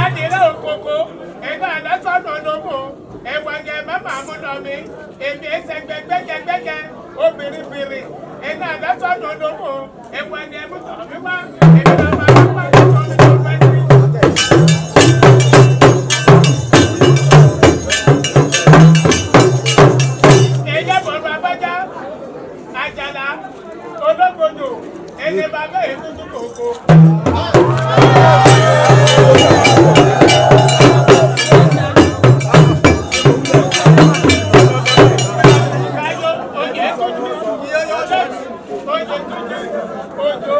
Adìrẹ́ òkòkò ẹ̀ka lọ́tọ́nù ló mú ẹ̀wọ̀n ni ẹ má máa mú lọ mi èmi ẹsẹ̀ gbẹgbẹ́jẹgbẹ́jẹ obìnrin bìnrin ẹ̀ka lọ́tọ́nù ló mú ẹ̀wọ̀n ni ẹ mú tọ̀ mí wá èmi náà máa mú wá lọ́tọ́ mi tó fẹ́ sí. Ẹyẹ bọ̀rọ̀ abájá, àjàlá, ológbòdò, ẹni bàbá èkúkú kòkó. Káyọ̀ oyè tójú, oyè tójú, òjò,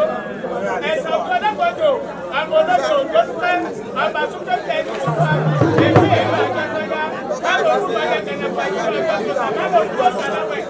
ẹ̀sán ológbòdò, àwọn ológbò ògbólúpẹ́, ọba súnkẹ́kẹ́ ẹni tó wà, ẹgbẹ́ ìlú àgbàgbọ́yà, káàlọ́ orúkọ yẹn tẹ̀lé pẹ̀lú ọjọ́ tó sà, káàlọ́ orúkọ sàlámẹ̀.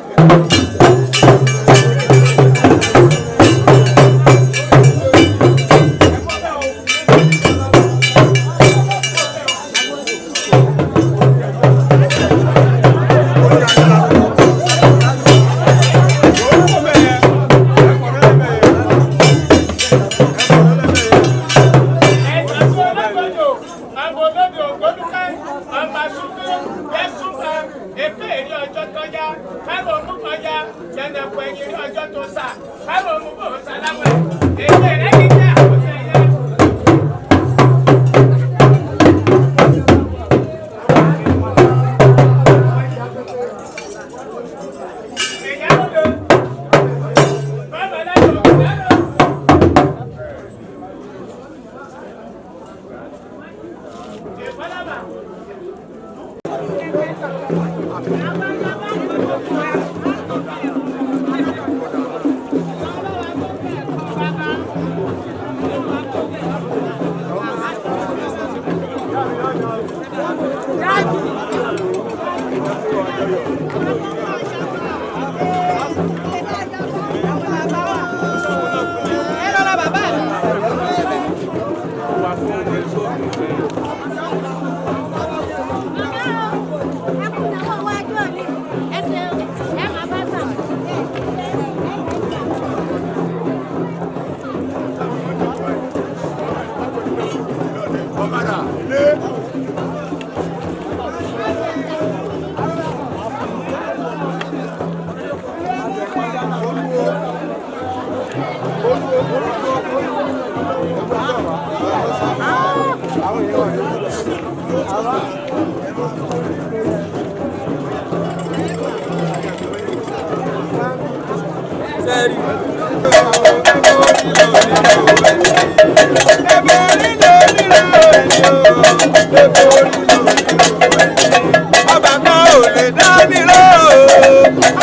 Ọba kan ò lè dá nírò,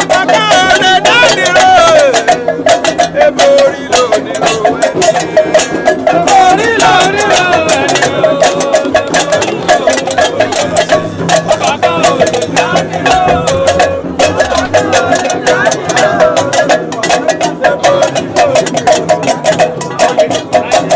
ọba kan ò lè dá nírò, eborí ló nírò ẹni, eborí ló nírò ẹni o, ọba kan ò lè dá nírò, ọba kan ò lè dá nírò, eborí ló nírò ẹni.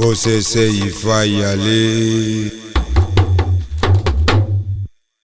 Àgbọ̀sẹ̀sẹ̀ ìfàyàlẹ̀.